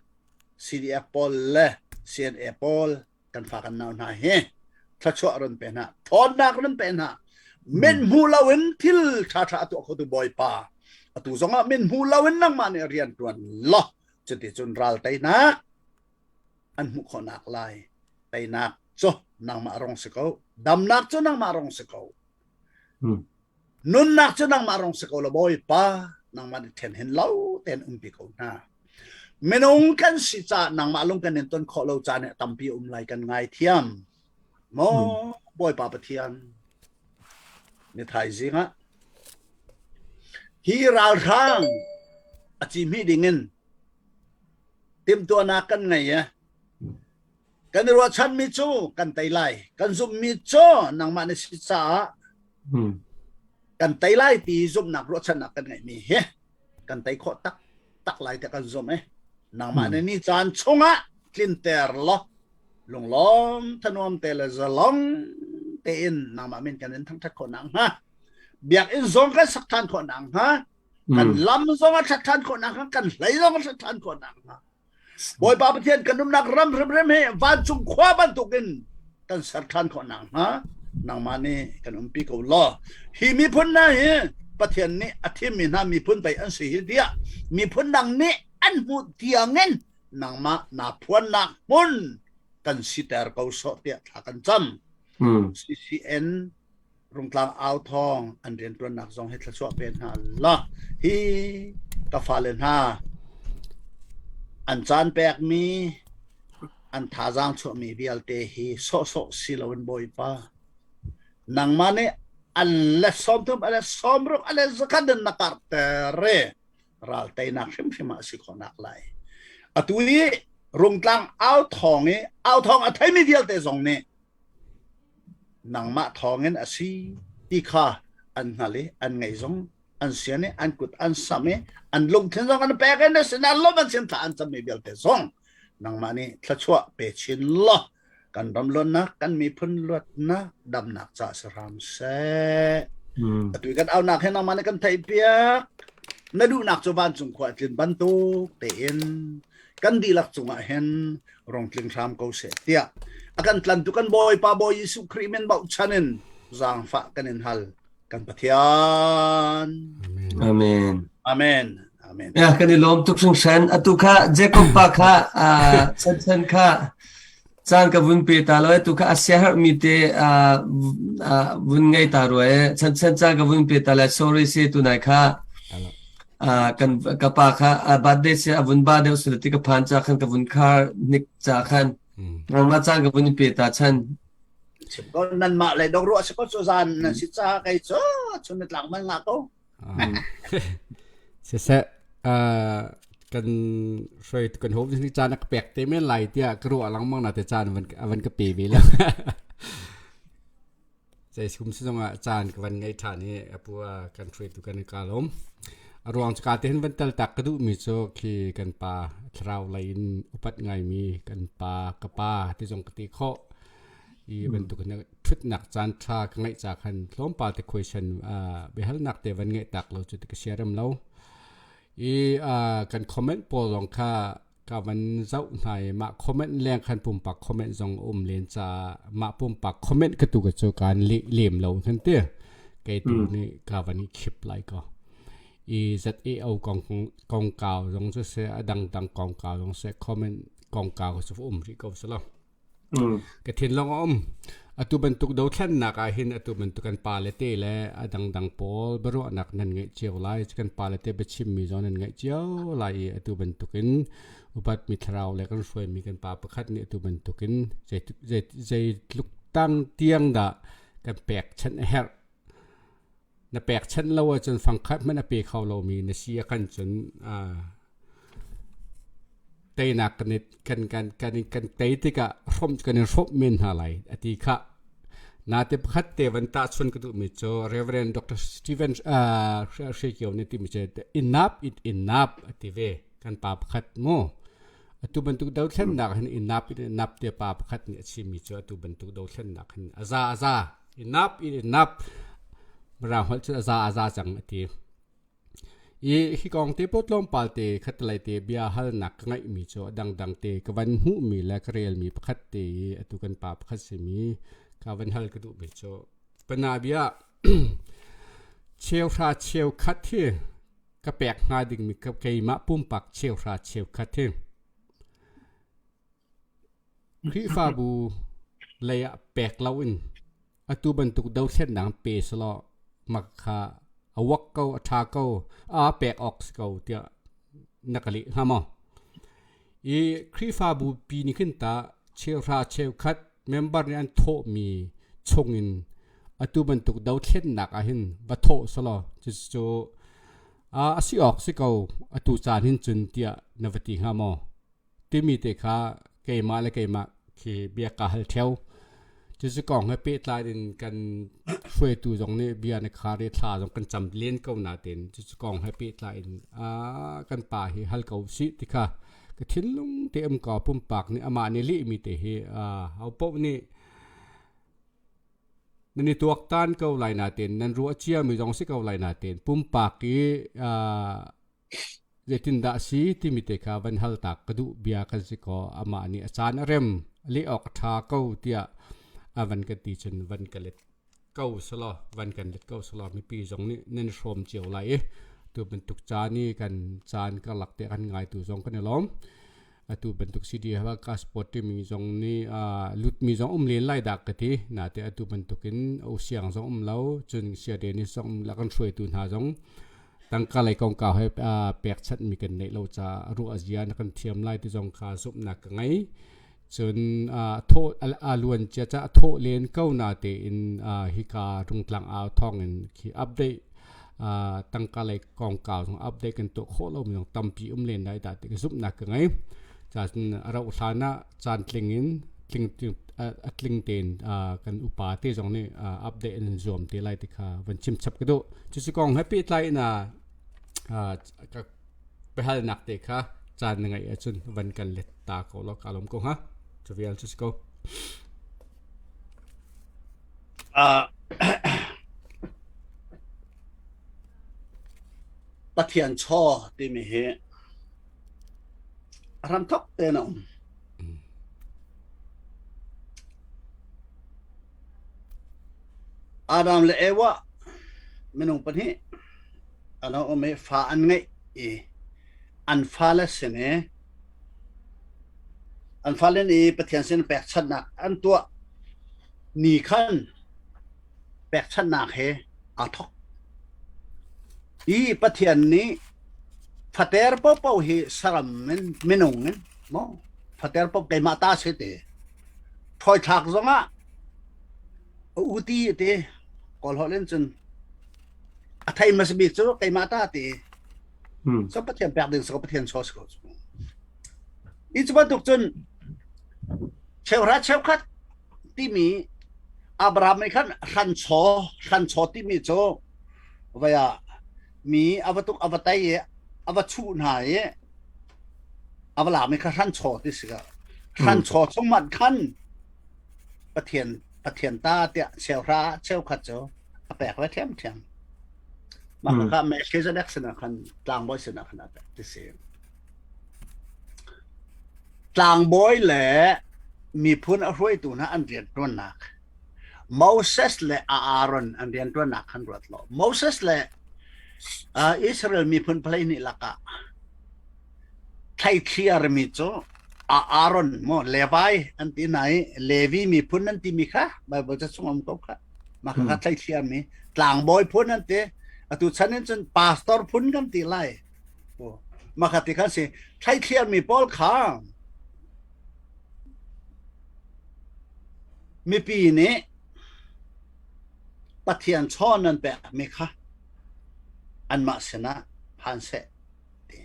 CDF pawl le CNA pawl kan fa kan nau hna hi thluachuah run pe hna thawnnak run pe hna min hmu loin thil ṭha ṭha a tuah khotu Bawipa atu zongah min hmu loin nangmah nih rian ṭuan law cuticun ral teinak an hmuh khawhnak lai teinak cu nangmah rong si ko damnak cu nangmah rong si ko nunnak cu nangmah rong si ko la Bawipa nangmah nih then hin lo ten umpi ko hna minung kan si ca nangmah lung kan in ton khawh lo ca nih tampi um lai kan ngai thiam maw Bawipa Pathian ni thaizing ah hi ralhrang a ci hmih ding in timhtuahnak kan ngei e kan i ruahchanmi cu kan tei lai kan zumhmi cu nangmah na si caah kan tei lai ti zumhnak ruahchannak kan ngeihmi hi kan tei khawh tak tak lai te kan zumh e nangmah na ni caan chungah tlinter law lunglawm thanuam te le zalong tein nangmah min kan in thangthat khawh nak hnga biakinn zong kan sak than khawh nak hnga kan lam zong a ṭhat ṭhan khawh nakhnga kan hlei zong a ṭhat ṭhan khawh nakhnga Bawipa Pathian kan umnak ram hrimhrim hi vancung khua bantukin kan ser ṭhan khawh nakhnga nangmah nih kan umpi ko law hi miphun hna hi Pathian nih a thimmi hna miphun pei an si hi tiah miphun dang nih an hmuh tiangin nangmah naa phuannak hmun kan siter ko sawh tiah thla kan cam CCN Rungtlang au thawng an rianṭuannak zong hi thluachuah pe hna la hi ka fale hna an caan pekmi an thazaang chuahmi vialte hi sawhsawh si loin Bawipa nangmah nih an le 30 a le 60 a le 100 in na karhter i ral teinak hrimhrim ah a si khawhnak lai atu i Rungtlang au thawng i au thawng a theimi vialte zong nih Nangmah thawngin a si ti kha an hngal i an ngei zong an sian i an kut an samh i an lungthin zong an pek i na sinah lawm an sin thla an cammi vialte zong nangmah nih thluachuah pe chin law kan ram luatnak kan miphun luatnak damnak ca si hram seh. Atu kan aunak he nangmah nih kan theihpiak na duhnak cu vancung khua tlin bantuk tein kan dihlak cungah hin rong tling hram ko seh tiah a kan tlantu kan Bawipa Bawi Jesuh Khrih min bochan in zaangfah kan in hal kan Pathian. Amen. Amen. Amen. Ya kan i lawm tuk hringhran. Atu kha Jacob pa kha chan chan kha caan ka vun pe ta lo atu kha a siaherh mi te vun ngei ta rua e chan chan caan ka vun pe ta le sorry se tu nai kha kan ka pa kha birthday se a vun ba deuh sila ti ka phan cha khan ka vun khar nik cha khan nangmah caan ka vun pe ta chan ko nan mah le dong ruah si ko cu zan nan si ca kai cu chun ni tlang man nga ko siseh kan hroi kan hom ni caan ka pek te men lai tiah ka ruah lengmang na te caan van van ka pe ve la Zei kum si zongah caan ka van ngei ṭhan i apu kan hruaitu kan i ka lawm. A ruang cu ka te hin van tal tak ka duhmi cu khi kan pa thlarau lei in upat ngaimi kan pa ka pa ti zong ka ti khawh. I bantuk in thutnak caan tha ka ngeih ca khan tlawmpal te question biahalnak te van ngeih tak lo cu ti ka siarem lo. I kan comment pawl zong kha ka van zoh hna i mah comment leng khan pumpak comment zong um len ca mah pumpak comment ka tu ka cu kan leh lem lo khan ti kei tu nih ka van i khip lai ko i ZAO kong kongkau zong cu se a dangdang kongkau zong se comment kongkau cu um rih ko selo Ka thinlung a um. Atu bantuk dothlennak ah hin atu bantuk kan pale te le a dangdang pawl biaruahnak nan ngeih cio lai. Kan pale te biachimmi zong nan ngeih cio lai i atu bantukin upatmi thlarau le kan hruaimi kan pa pakhat nih atu bantukin zeitluk tang tiang dah kan pekchanh a herh. Na pekchanh lo ahcun fangkhat hmanh a pe kho lomi na si a kan cun teinak kan kan kan kan kan tei tikah hrawmh kan in hrawmh men hna lai a ti khah. Nate pakhat te van tahchun ka duhmi cu Reverend Dr. Stephen Hre Kio nih timi cu enough it enough a ti ve kan pa pakhat mu. Atu bantuk dothlennak hin enough it enough te pa pakhat nih a chimmi cu atu bantuk dothlennak hin a za a za enough it enough Mirang holh cu a za a za cang a ti. I hi kong te pawl tlawmpal te khattelei te bia halnak ka ngeihmi cu a dangdang te ka van hmuhmi le ka relmi pakhat te i atu kan pa pakhat simi ka van hal ka duhmi cu panabia cheuhra cheukhat hi ka pek hnga dingmi keimah pumpak cheuhra cheukhat hi Khrihfabu lei ah pek loin atu bantuk dothlennak pe selaw mak kha a wak ko a ṭha ko aa pek awk si ko tiah na ka leh hnga maw? I Khrihfabu pi nih khin tah cheuhra cheukhat member nih an thawhmi chungin atu bantuk dothlennak ah hin va thawh selaw cucu a si awk si ko atu caan hin cun tiah na va ti hnga maw? Timi te kha keimah le keimah khi bia ka hal ṭheo. Cucu kong he pehtlai in kan hruaitu zong nih bia na khar i thla zong kan cam len ko nain cucu kong he pehtlai in kan pa hi hal ko usih ti kha ka thinlung te um ko pumpak nih amah nih lehmi te hi ho paoh nih nan i tuaktan ko lai nain nan ruah ciami zong si ko lai nain pumpak i Zeitindah a si timi te kha van hal tak ka duh bia kan si kaw amah nih a caan a rem leh awk a ṭha ko tiah a van kan ti cun van ka let ko selaw van kan let ko selaw mipi zong nih nan i hrawm cio lai i tu bantuk caan i kan caan karlak te kan ngaitu zong kan i lawm. Atu bantuk CD ka sport timi zong nih lutmi zong um len lai dah ka ti. Nate atu bantukin usiang zong um lo cun siade ni zong la kan hruaitu hna zong tangka lei kongkau he pekchanhmi kan neih lo caah ruah zia na kan thiam lai ti zong kha zumhnak ka ngei. Cun thawh a luan cia caah thawh len ko na tein hika rungtlang au thawng in khi update tangka lei kongkau zong update kan tuah khawh lomi zong tampi um len lai dah ti ka zumhnak ka ngei. Cun a rauh hlan ah caan tling in tling a tling tein kan upa te zong nih update an zuam te lai ti kha van chim chap ka duh. Cucu kong he pehtlai in ka biahalnak te kha caan na ngeih ahcun van kan let ta ko law ka lawm ko hnga. Cu vial cu si ko. Pathian chaw timi hi a hramthok tein a um. Adam le Eva minung pahnih an um i fa an ngeih i an fale sin i an fale nih Pathian sin pekchanhnak an tuah ni khan pekchanhnak he aa thawk. Hi Pathian nih fater paohpaoh hi saram in minung in maw fater paoh keimah ta si ti ṭhawithlak zongah a uti a ti kawl holh in cun a thei hmasa bik cu keimah ta ti so Pathian pek ding si ko Pathian chaw si ko cu hi cu bantuk cun cheuhra cheukhat timi Abraham nih khan hranchaw hranchaw timi cu vai ah mi a va tuk a va tei i a va chuh hna i a va lakmi kha hranchaw ti si ka hranchaw chung man khan. Pathian Pathian ta tiah cheuhra cheukhat cu a pek ve ṭhiamṭhiam. Mah kha Melchizedek sinah khan tlangbawi sinah khan a pek ti si. Tlangbawi le miphun a hruaitu hna an rianṭuannak Moses le Aaron an rianṭuannak khan ruat law Moses le Israel miphun pahnih lakah thlaithliarmi cu Aaron maw Levi an ti hna i Levi miphun an timi kha Bible ca chung um ko kha mah kha thlaithliarmi tlangbawi phun an ti atu chan in cun pastor phun kan ti lai mah kha ti khan si thlaithliarmi pawl kha mipi nih Pathian chawn an pekmi kha anmah sinah phan seh ti.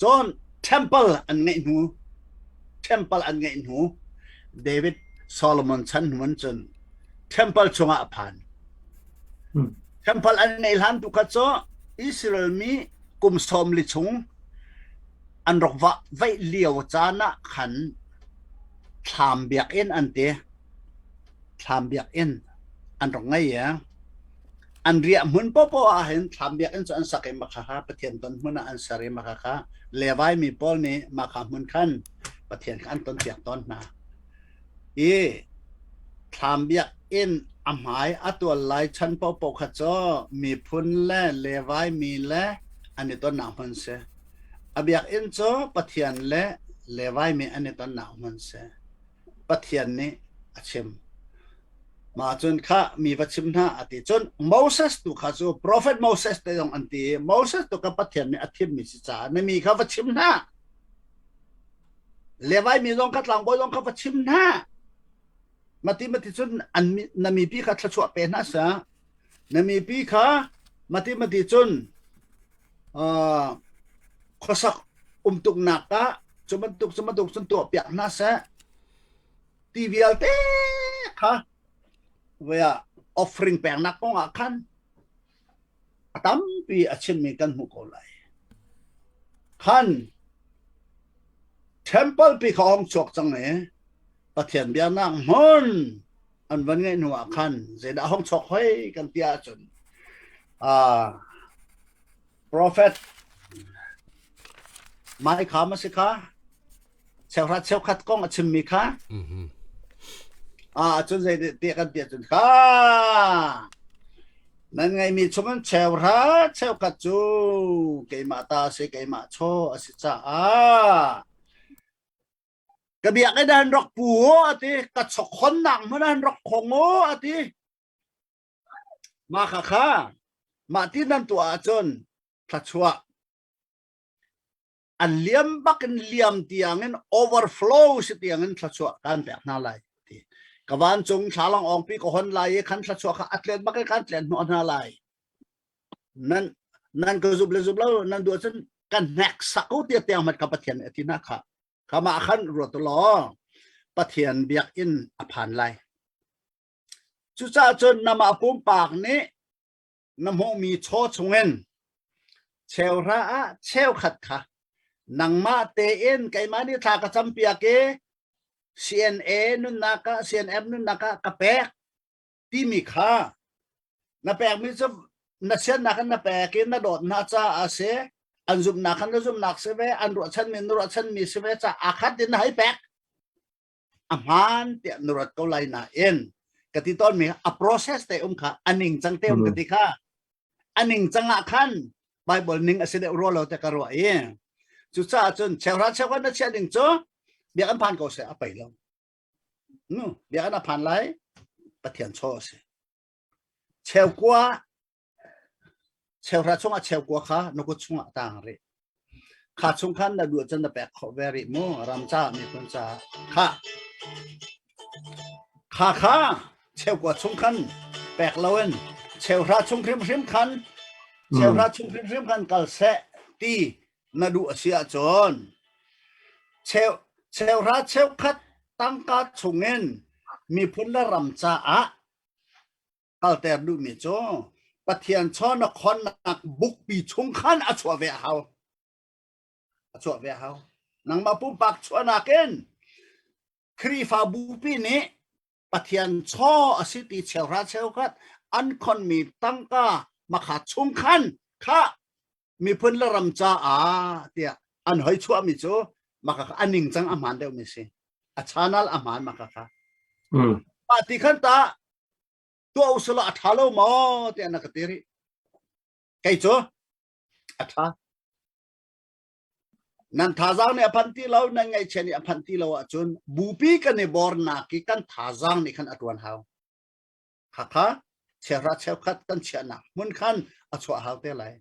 Cun temple an ngeih hnu temple an ngeih hnu David Solomon chan hnu an cun temple chungah a phan. Temple an ngeih hlan tu kha cu Israel mi kum sawm li chung an rak vah vaih lio caan ah khan thlam biakinn an ti. Thlam biakinn an rak ngei i an riah hmun paohpaoh ah hin thlam biakinn cu an sak i mah kha Pathian ton hmun ah an ser i mah kha Levi mi pawl nih mah kha hmun khan Pathian kha an tonpiak tawn hna. I thlam biakinn a hmai a tual lai chan paohpaoh kha cu miphun le Levi mi le an i tonnak hmun si. A biakinn cu Pathian le Levi mi an i tonnak hmun si. Pathian nih a chim. Mah cun kha mi va chim hna a ti. Cun Moses tu kha cu profet Moses te zong an ti i Moses tu kha Pathian nih a thimmi si caah na mi kha va chim hna. Levi mi zong kha tlangbawi zong kha va chim hna. Mati mati cun an na mipi kha thluachuah pe hna seh. Na mipi kha mati mati cun uh, khuasak umtuknak ah cu bantuk cu bantuk cun tuah piak hna seh ti vialte kha vaya offering peknak kong ah khan a tampi a chimmi kan hmuh ko lai khan temple pi kha hong chuak cang i Pathian biaknak hmun an van ngeih hnu ah khan zeidah hong chuak hoi kan ti ahcun uh, Prophet Micah ma si kha cheuhra cheukhat kong a chimmi kha ah cun zei ti kan ti ahcun kha nan ngeihmi chungin cheuhra cheukhat cu keimah ta a si keimah chaw a si caah ka biakinn an rak pu a ti ka chokkhonnak hmun an rak khong u a ti Mah khakha mah ti nan tuah ahcun thluachuah an liam bak in liam tiangin overflow si tiangin thluachuah kan pek hna lai ti. Ka vancung thlalang awngpi ka hon lai i khan thluachuah kha a tlen bak in kan tlen hnawh hna lai. Nan nan ka zub le zub lo nan duh ahcun kan hneksak ko tiah tiang hmat ka Pathian nih a ti hna kha. Kha mah khan ruat law Pathian biakinn a phan lai. Cucaah cun namah pumpak nih na hmuhmi chaw chungin cheuhra ah cheukhat kha nangmah tein keimah nih thla ka campiak i CNA nunnak ah CNF nunnak ah ka pek timi kha na pekmi cu na siannak in na pek i na dawt hna caah a si an zumhnak khan na zumhnak si ve an ruahchanmi na ruahchanmi si ve caah aa khat in na hei pek a hmaan tiah na ruat ko lai nain ka ti tawnmi a process te um kha a ning cang te um ka ti kha a ning cang ah khan Bible ning a si deuh rua lo te ka ruah i cucaah cun cheuhra cheuhra na chiah ding cu biakinn phan ko seh a pei lo nu biakinn a phan lai Pathian chaw a si cheukua Cheuhra chungah cheukua kha na kut chungah tang rih. Kha chung khan na duh cun na pek khawh ve rih mu ram caah miphun caah. Kha kha kha cheukua chung khan pek loin cheuhra chung hrimhrim khan cheuhra chung hrimhrim khan kal seh ti na duh a si ahcun cheu cheuhra cheukhat tangka chungin miphun le ram caah kalter duhmi cu Pathian chaw na khonnak bukpi chung khan a chuah ve a hau. A chuah ve a hau. Nangmah pumpak chuahnak in. Khrihfabupi nih Pathian chaw a si ti cheuhra cheukhat an khonmi tangka makha chung khan kha miphun le ram caah tiah an hoi chuahmi cu maka kha a ningcang a hmaan deuhmi si. A channel a hmaan maka kha. Mah ti khan ta tuah usulaw a ṭha lo maw tiah na ka ti rih. Kei cu a ṭha. Nan thazaang nih a phanh ti lo, nan ngaihchia nih a phanh ti lo ahcun bupi kan i bornak i kan thazaang nih khan a ṭuan hau. Khakha chiahra cheukhat kan chiahnak hmun khan a chuah hau te lai.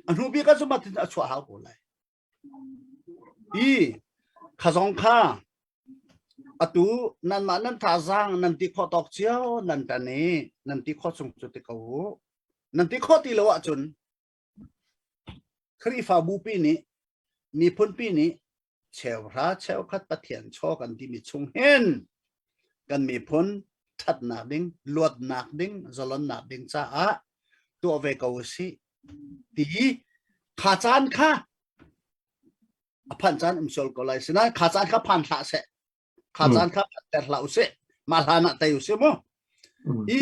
A hnu bik ah cu matin a chuah hau ko lai. I khazong kha atu nanmah nan thazaang nan ti khawh tawk cio nan tan i nan ti khawh chung cu ti ko u. Nan ti khawh ti lo ahcun Khrihfabupi nih miphunpi nih cheuhra cheukhat Pathian chaw kan timi chung hin kan miphun ṭhatnak ding, luatnak ding, zalonnak ding caah tuah ve ko usih ti kha caan kha a phanh caan um sual ko lai. Sinain kha caan kha phan hlah seh. Kha caan kha phanter hlah usih. Mah hlan ah tei usih mu. I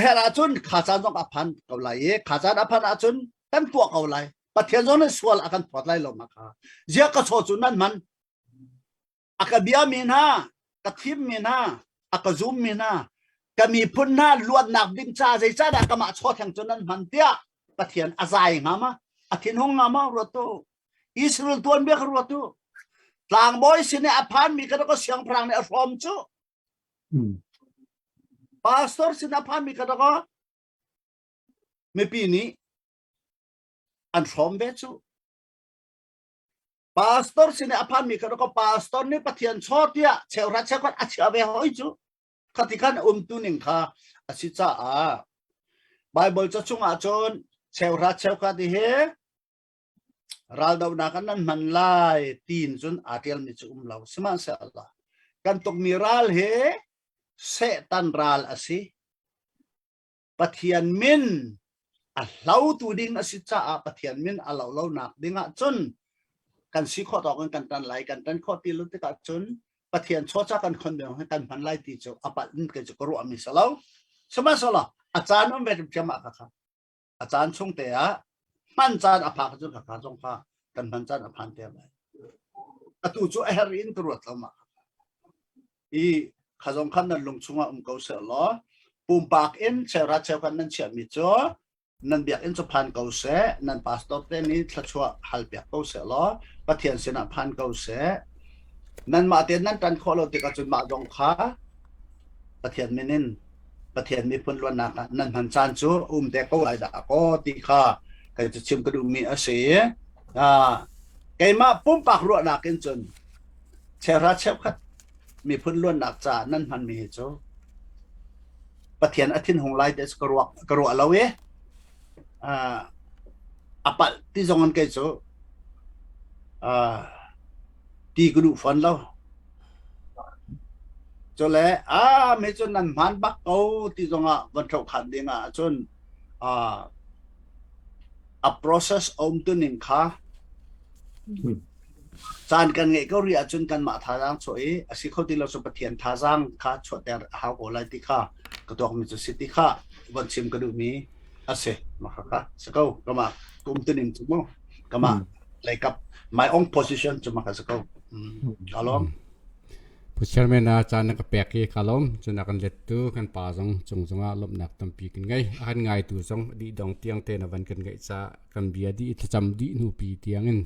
her ahcun kha caan zong a phan ko lai i kha caan a phan ahcun kan tuah ko lai. Pathian zong nih sual a kan phawt lai lo ma kha. Zia ka chaw cu nan man. A ka bia mi hna, ka thim mi hna, a ka zum mi hna, ka miphun hna luatnak ding ca zeicahdah kamah chaw theng cu nan hman tiah Pathian a zai hnga ma? A thinhung hnga ma? Ruat tu. Israel tuanbia kha ruat u. Tlangbawi sin i a phanmi kha ka siangpahrang nih a hrawm cu. Pastor sin a phanmi kha ka mipi nih an hrawm ve cu. Pastor sin i a phanmi kha ka pastor nih Pathian chaw tiah cheuhra cheukhat a chia ve hoi cu. Khati khan umtu ning kha a si caah Bible ca chungah cun cheuhra cheukhat hi Raldohnak ah nan hman lai tiin cun aa ṭialmi cu um lo. Sihmanhsehlaw kan tukmi ral hi Satan ral a si. Pathian min a hlotu ding a si caah Pathian min a loh lonak ding ah cun kan si khawh tawk in kan ṭan lai. Kan ṭan khawh ti lo tikah cun Pathian chawca kan khon ding hi kan hman lai ti cu a palh in kei cu ka ruahmi si lo. Sihmanhsehlaw a caan um ve ṭhiam ah ka kha. A caan chung te ah hman caan a phak cun kha zong kha kan hman caan a phan te lai. Atu cu a herh in ka ruat lo ma. I kha zong khan nan lung chungah um ko seh law pumpak in cheuhra cheukhat nan chiahmi cu nan biakinn cu phan ko seh, nan pastor te nih thluachuah hal piak ko seh law Pathian sinah phan ko seh. Nanmah tein nan ṭan khawh lo tikah cun mah zong kha Pathian min in Pathian miphun luatnak ah nan hman caan cu um te ko lai dah kaw ti kha kei cu chim ka duhmi a si. Keimah pumpak ruahnak in cun cheuhra cheukhat miphun luatnak caah nan hmanmi hi cu Pathian a thinhung lai ti ka ruah ka ruah lo i a palh ti zong in kei cu ti ka duh fawn lo. Cule a mi cu nan hmaan bak ko ti zongah von ṭhohkhan ding ah cun a process a um tu ning kha caan kan ngeih ko rih ahcun kanmah thazaang chuah i a si kho ti lo cu Pathian thazaang kha chuahter a hau ko lai ti kha ka tuakmi cu si ti kha von chim ka duhmi a si. Mah kha si ko kamah kum tu ning cu mu kamah leikap my own position cu mah kha si ko. Ka lawm. Pu Chairman a caan na ka pek i ka lawm. Cun a kan lettu kan pa zong cung zongah lawmhnak tampi kan ngei. A kan ngaitu zong dih dong tiang te na van kan ngeih caah kan bia dih thlacam dih hnu pi tiang in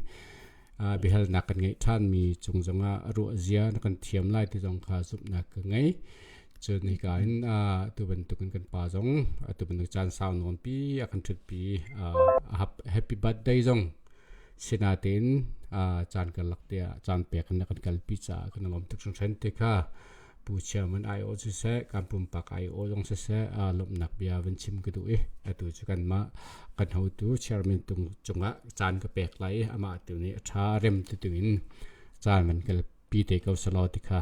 biahalnak kan ngeih ṭhanmi cung zongah ruah zia na kan thiam lai ti zong kha zumhnak ka ngei. Cun hika in tu bantukin kan pa zong atu bantuk caan sau nawn pi a kan ṭhutpi happy birthday zong Sinain caan karlak te ah caan pek in a kan kalpi caah kan i lawm tuk hringhran ti kha Pu Chairman aiawh siseh, kan pumpak aiawh zong siseh lawmhnak bia van chim ka duh i atu cu kanmah kan hotu chairman tung cungah caan ka pek lai i amah tu nih a ṭha rem ti tuin caan van kal pi te ko selaw ti kha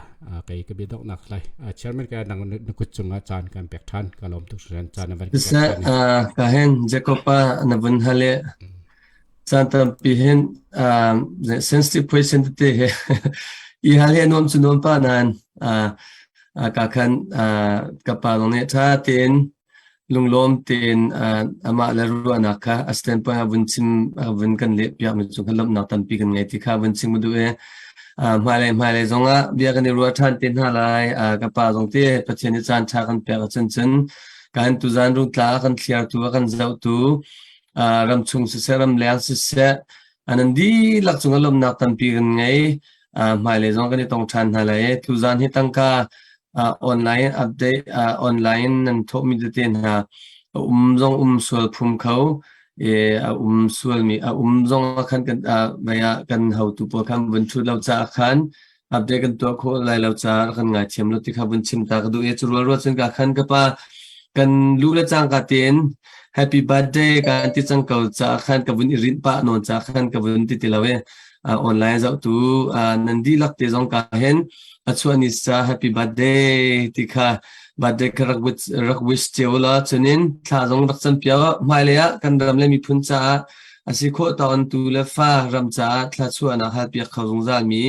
kei ka bia donghnak lai. Chairman ka nang na kut cungah caan kan pek ṭhan ka lawm tuk hringhran caan na van ka pek ṭhan. Ka hen Jacob pa na vun hale Caan tampi hin sensitive question tete hi. I hal hi a nuam cu nuam pa nain ka khan ka pa zong nih ṭha tein lunglawm tein amah le ruahnak kha a standpoint a vun chim a vun kan leh piak mi cung khan lawmhnak tampi kan ngei ti kha vun chim ka duh i hmailei zongah bia kan i ruah ṭhan te hna lai. Ka pa zong te Pathian nih caan ṭha kan pek ahcun cun kan tuzan rungtla a kan thliartu a kan zohtu ramchung siseh ramleng siseh nan dihlak cungah lawmhnak tampi kan ngei. Hmailei zong kan i tong ṭhan hna lai. Tuzan hi tangka online update online nan thawhmi tete hna a um zong um sual phum kho a um sualmi a um zong ah khan kan vai ah kan hotu pawl khan vun ṭhut lo caah khan update kan tuah khawh lai lo caah kan ngaithiam lo ti kha vun chim ta ka duh i cu rual rual cun ka khan ka pa kan lu le cangka tein happy birthday kan ti cang ko caah khan ka vun i rinh pah nawn caah khan ka vun ti ti lo i online zohtu nan dihlak te zong ka hin a chuah ni sa happy birthday ti kha birthday kha rak wish, rak wish cio la chunin thla zong rak cam piak hmailei ah kan ram le miphun caah a si khawh tawn tu le fa ram caah thla chuahnak hal piak kho zungzal mi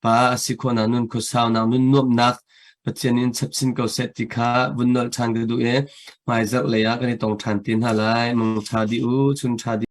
pa a si khawhnak nun khuasaunak nun nuamhnak Pathian in chapchin ko seh ti kha vun nolh ṭhan ka duh i hmaizarh lei ah kan i tong ṭhan te hna lai. Mangṭha dih u, chun ṭha dih.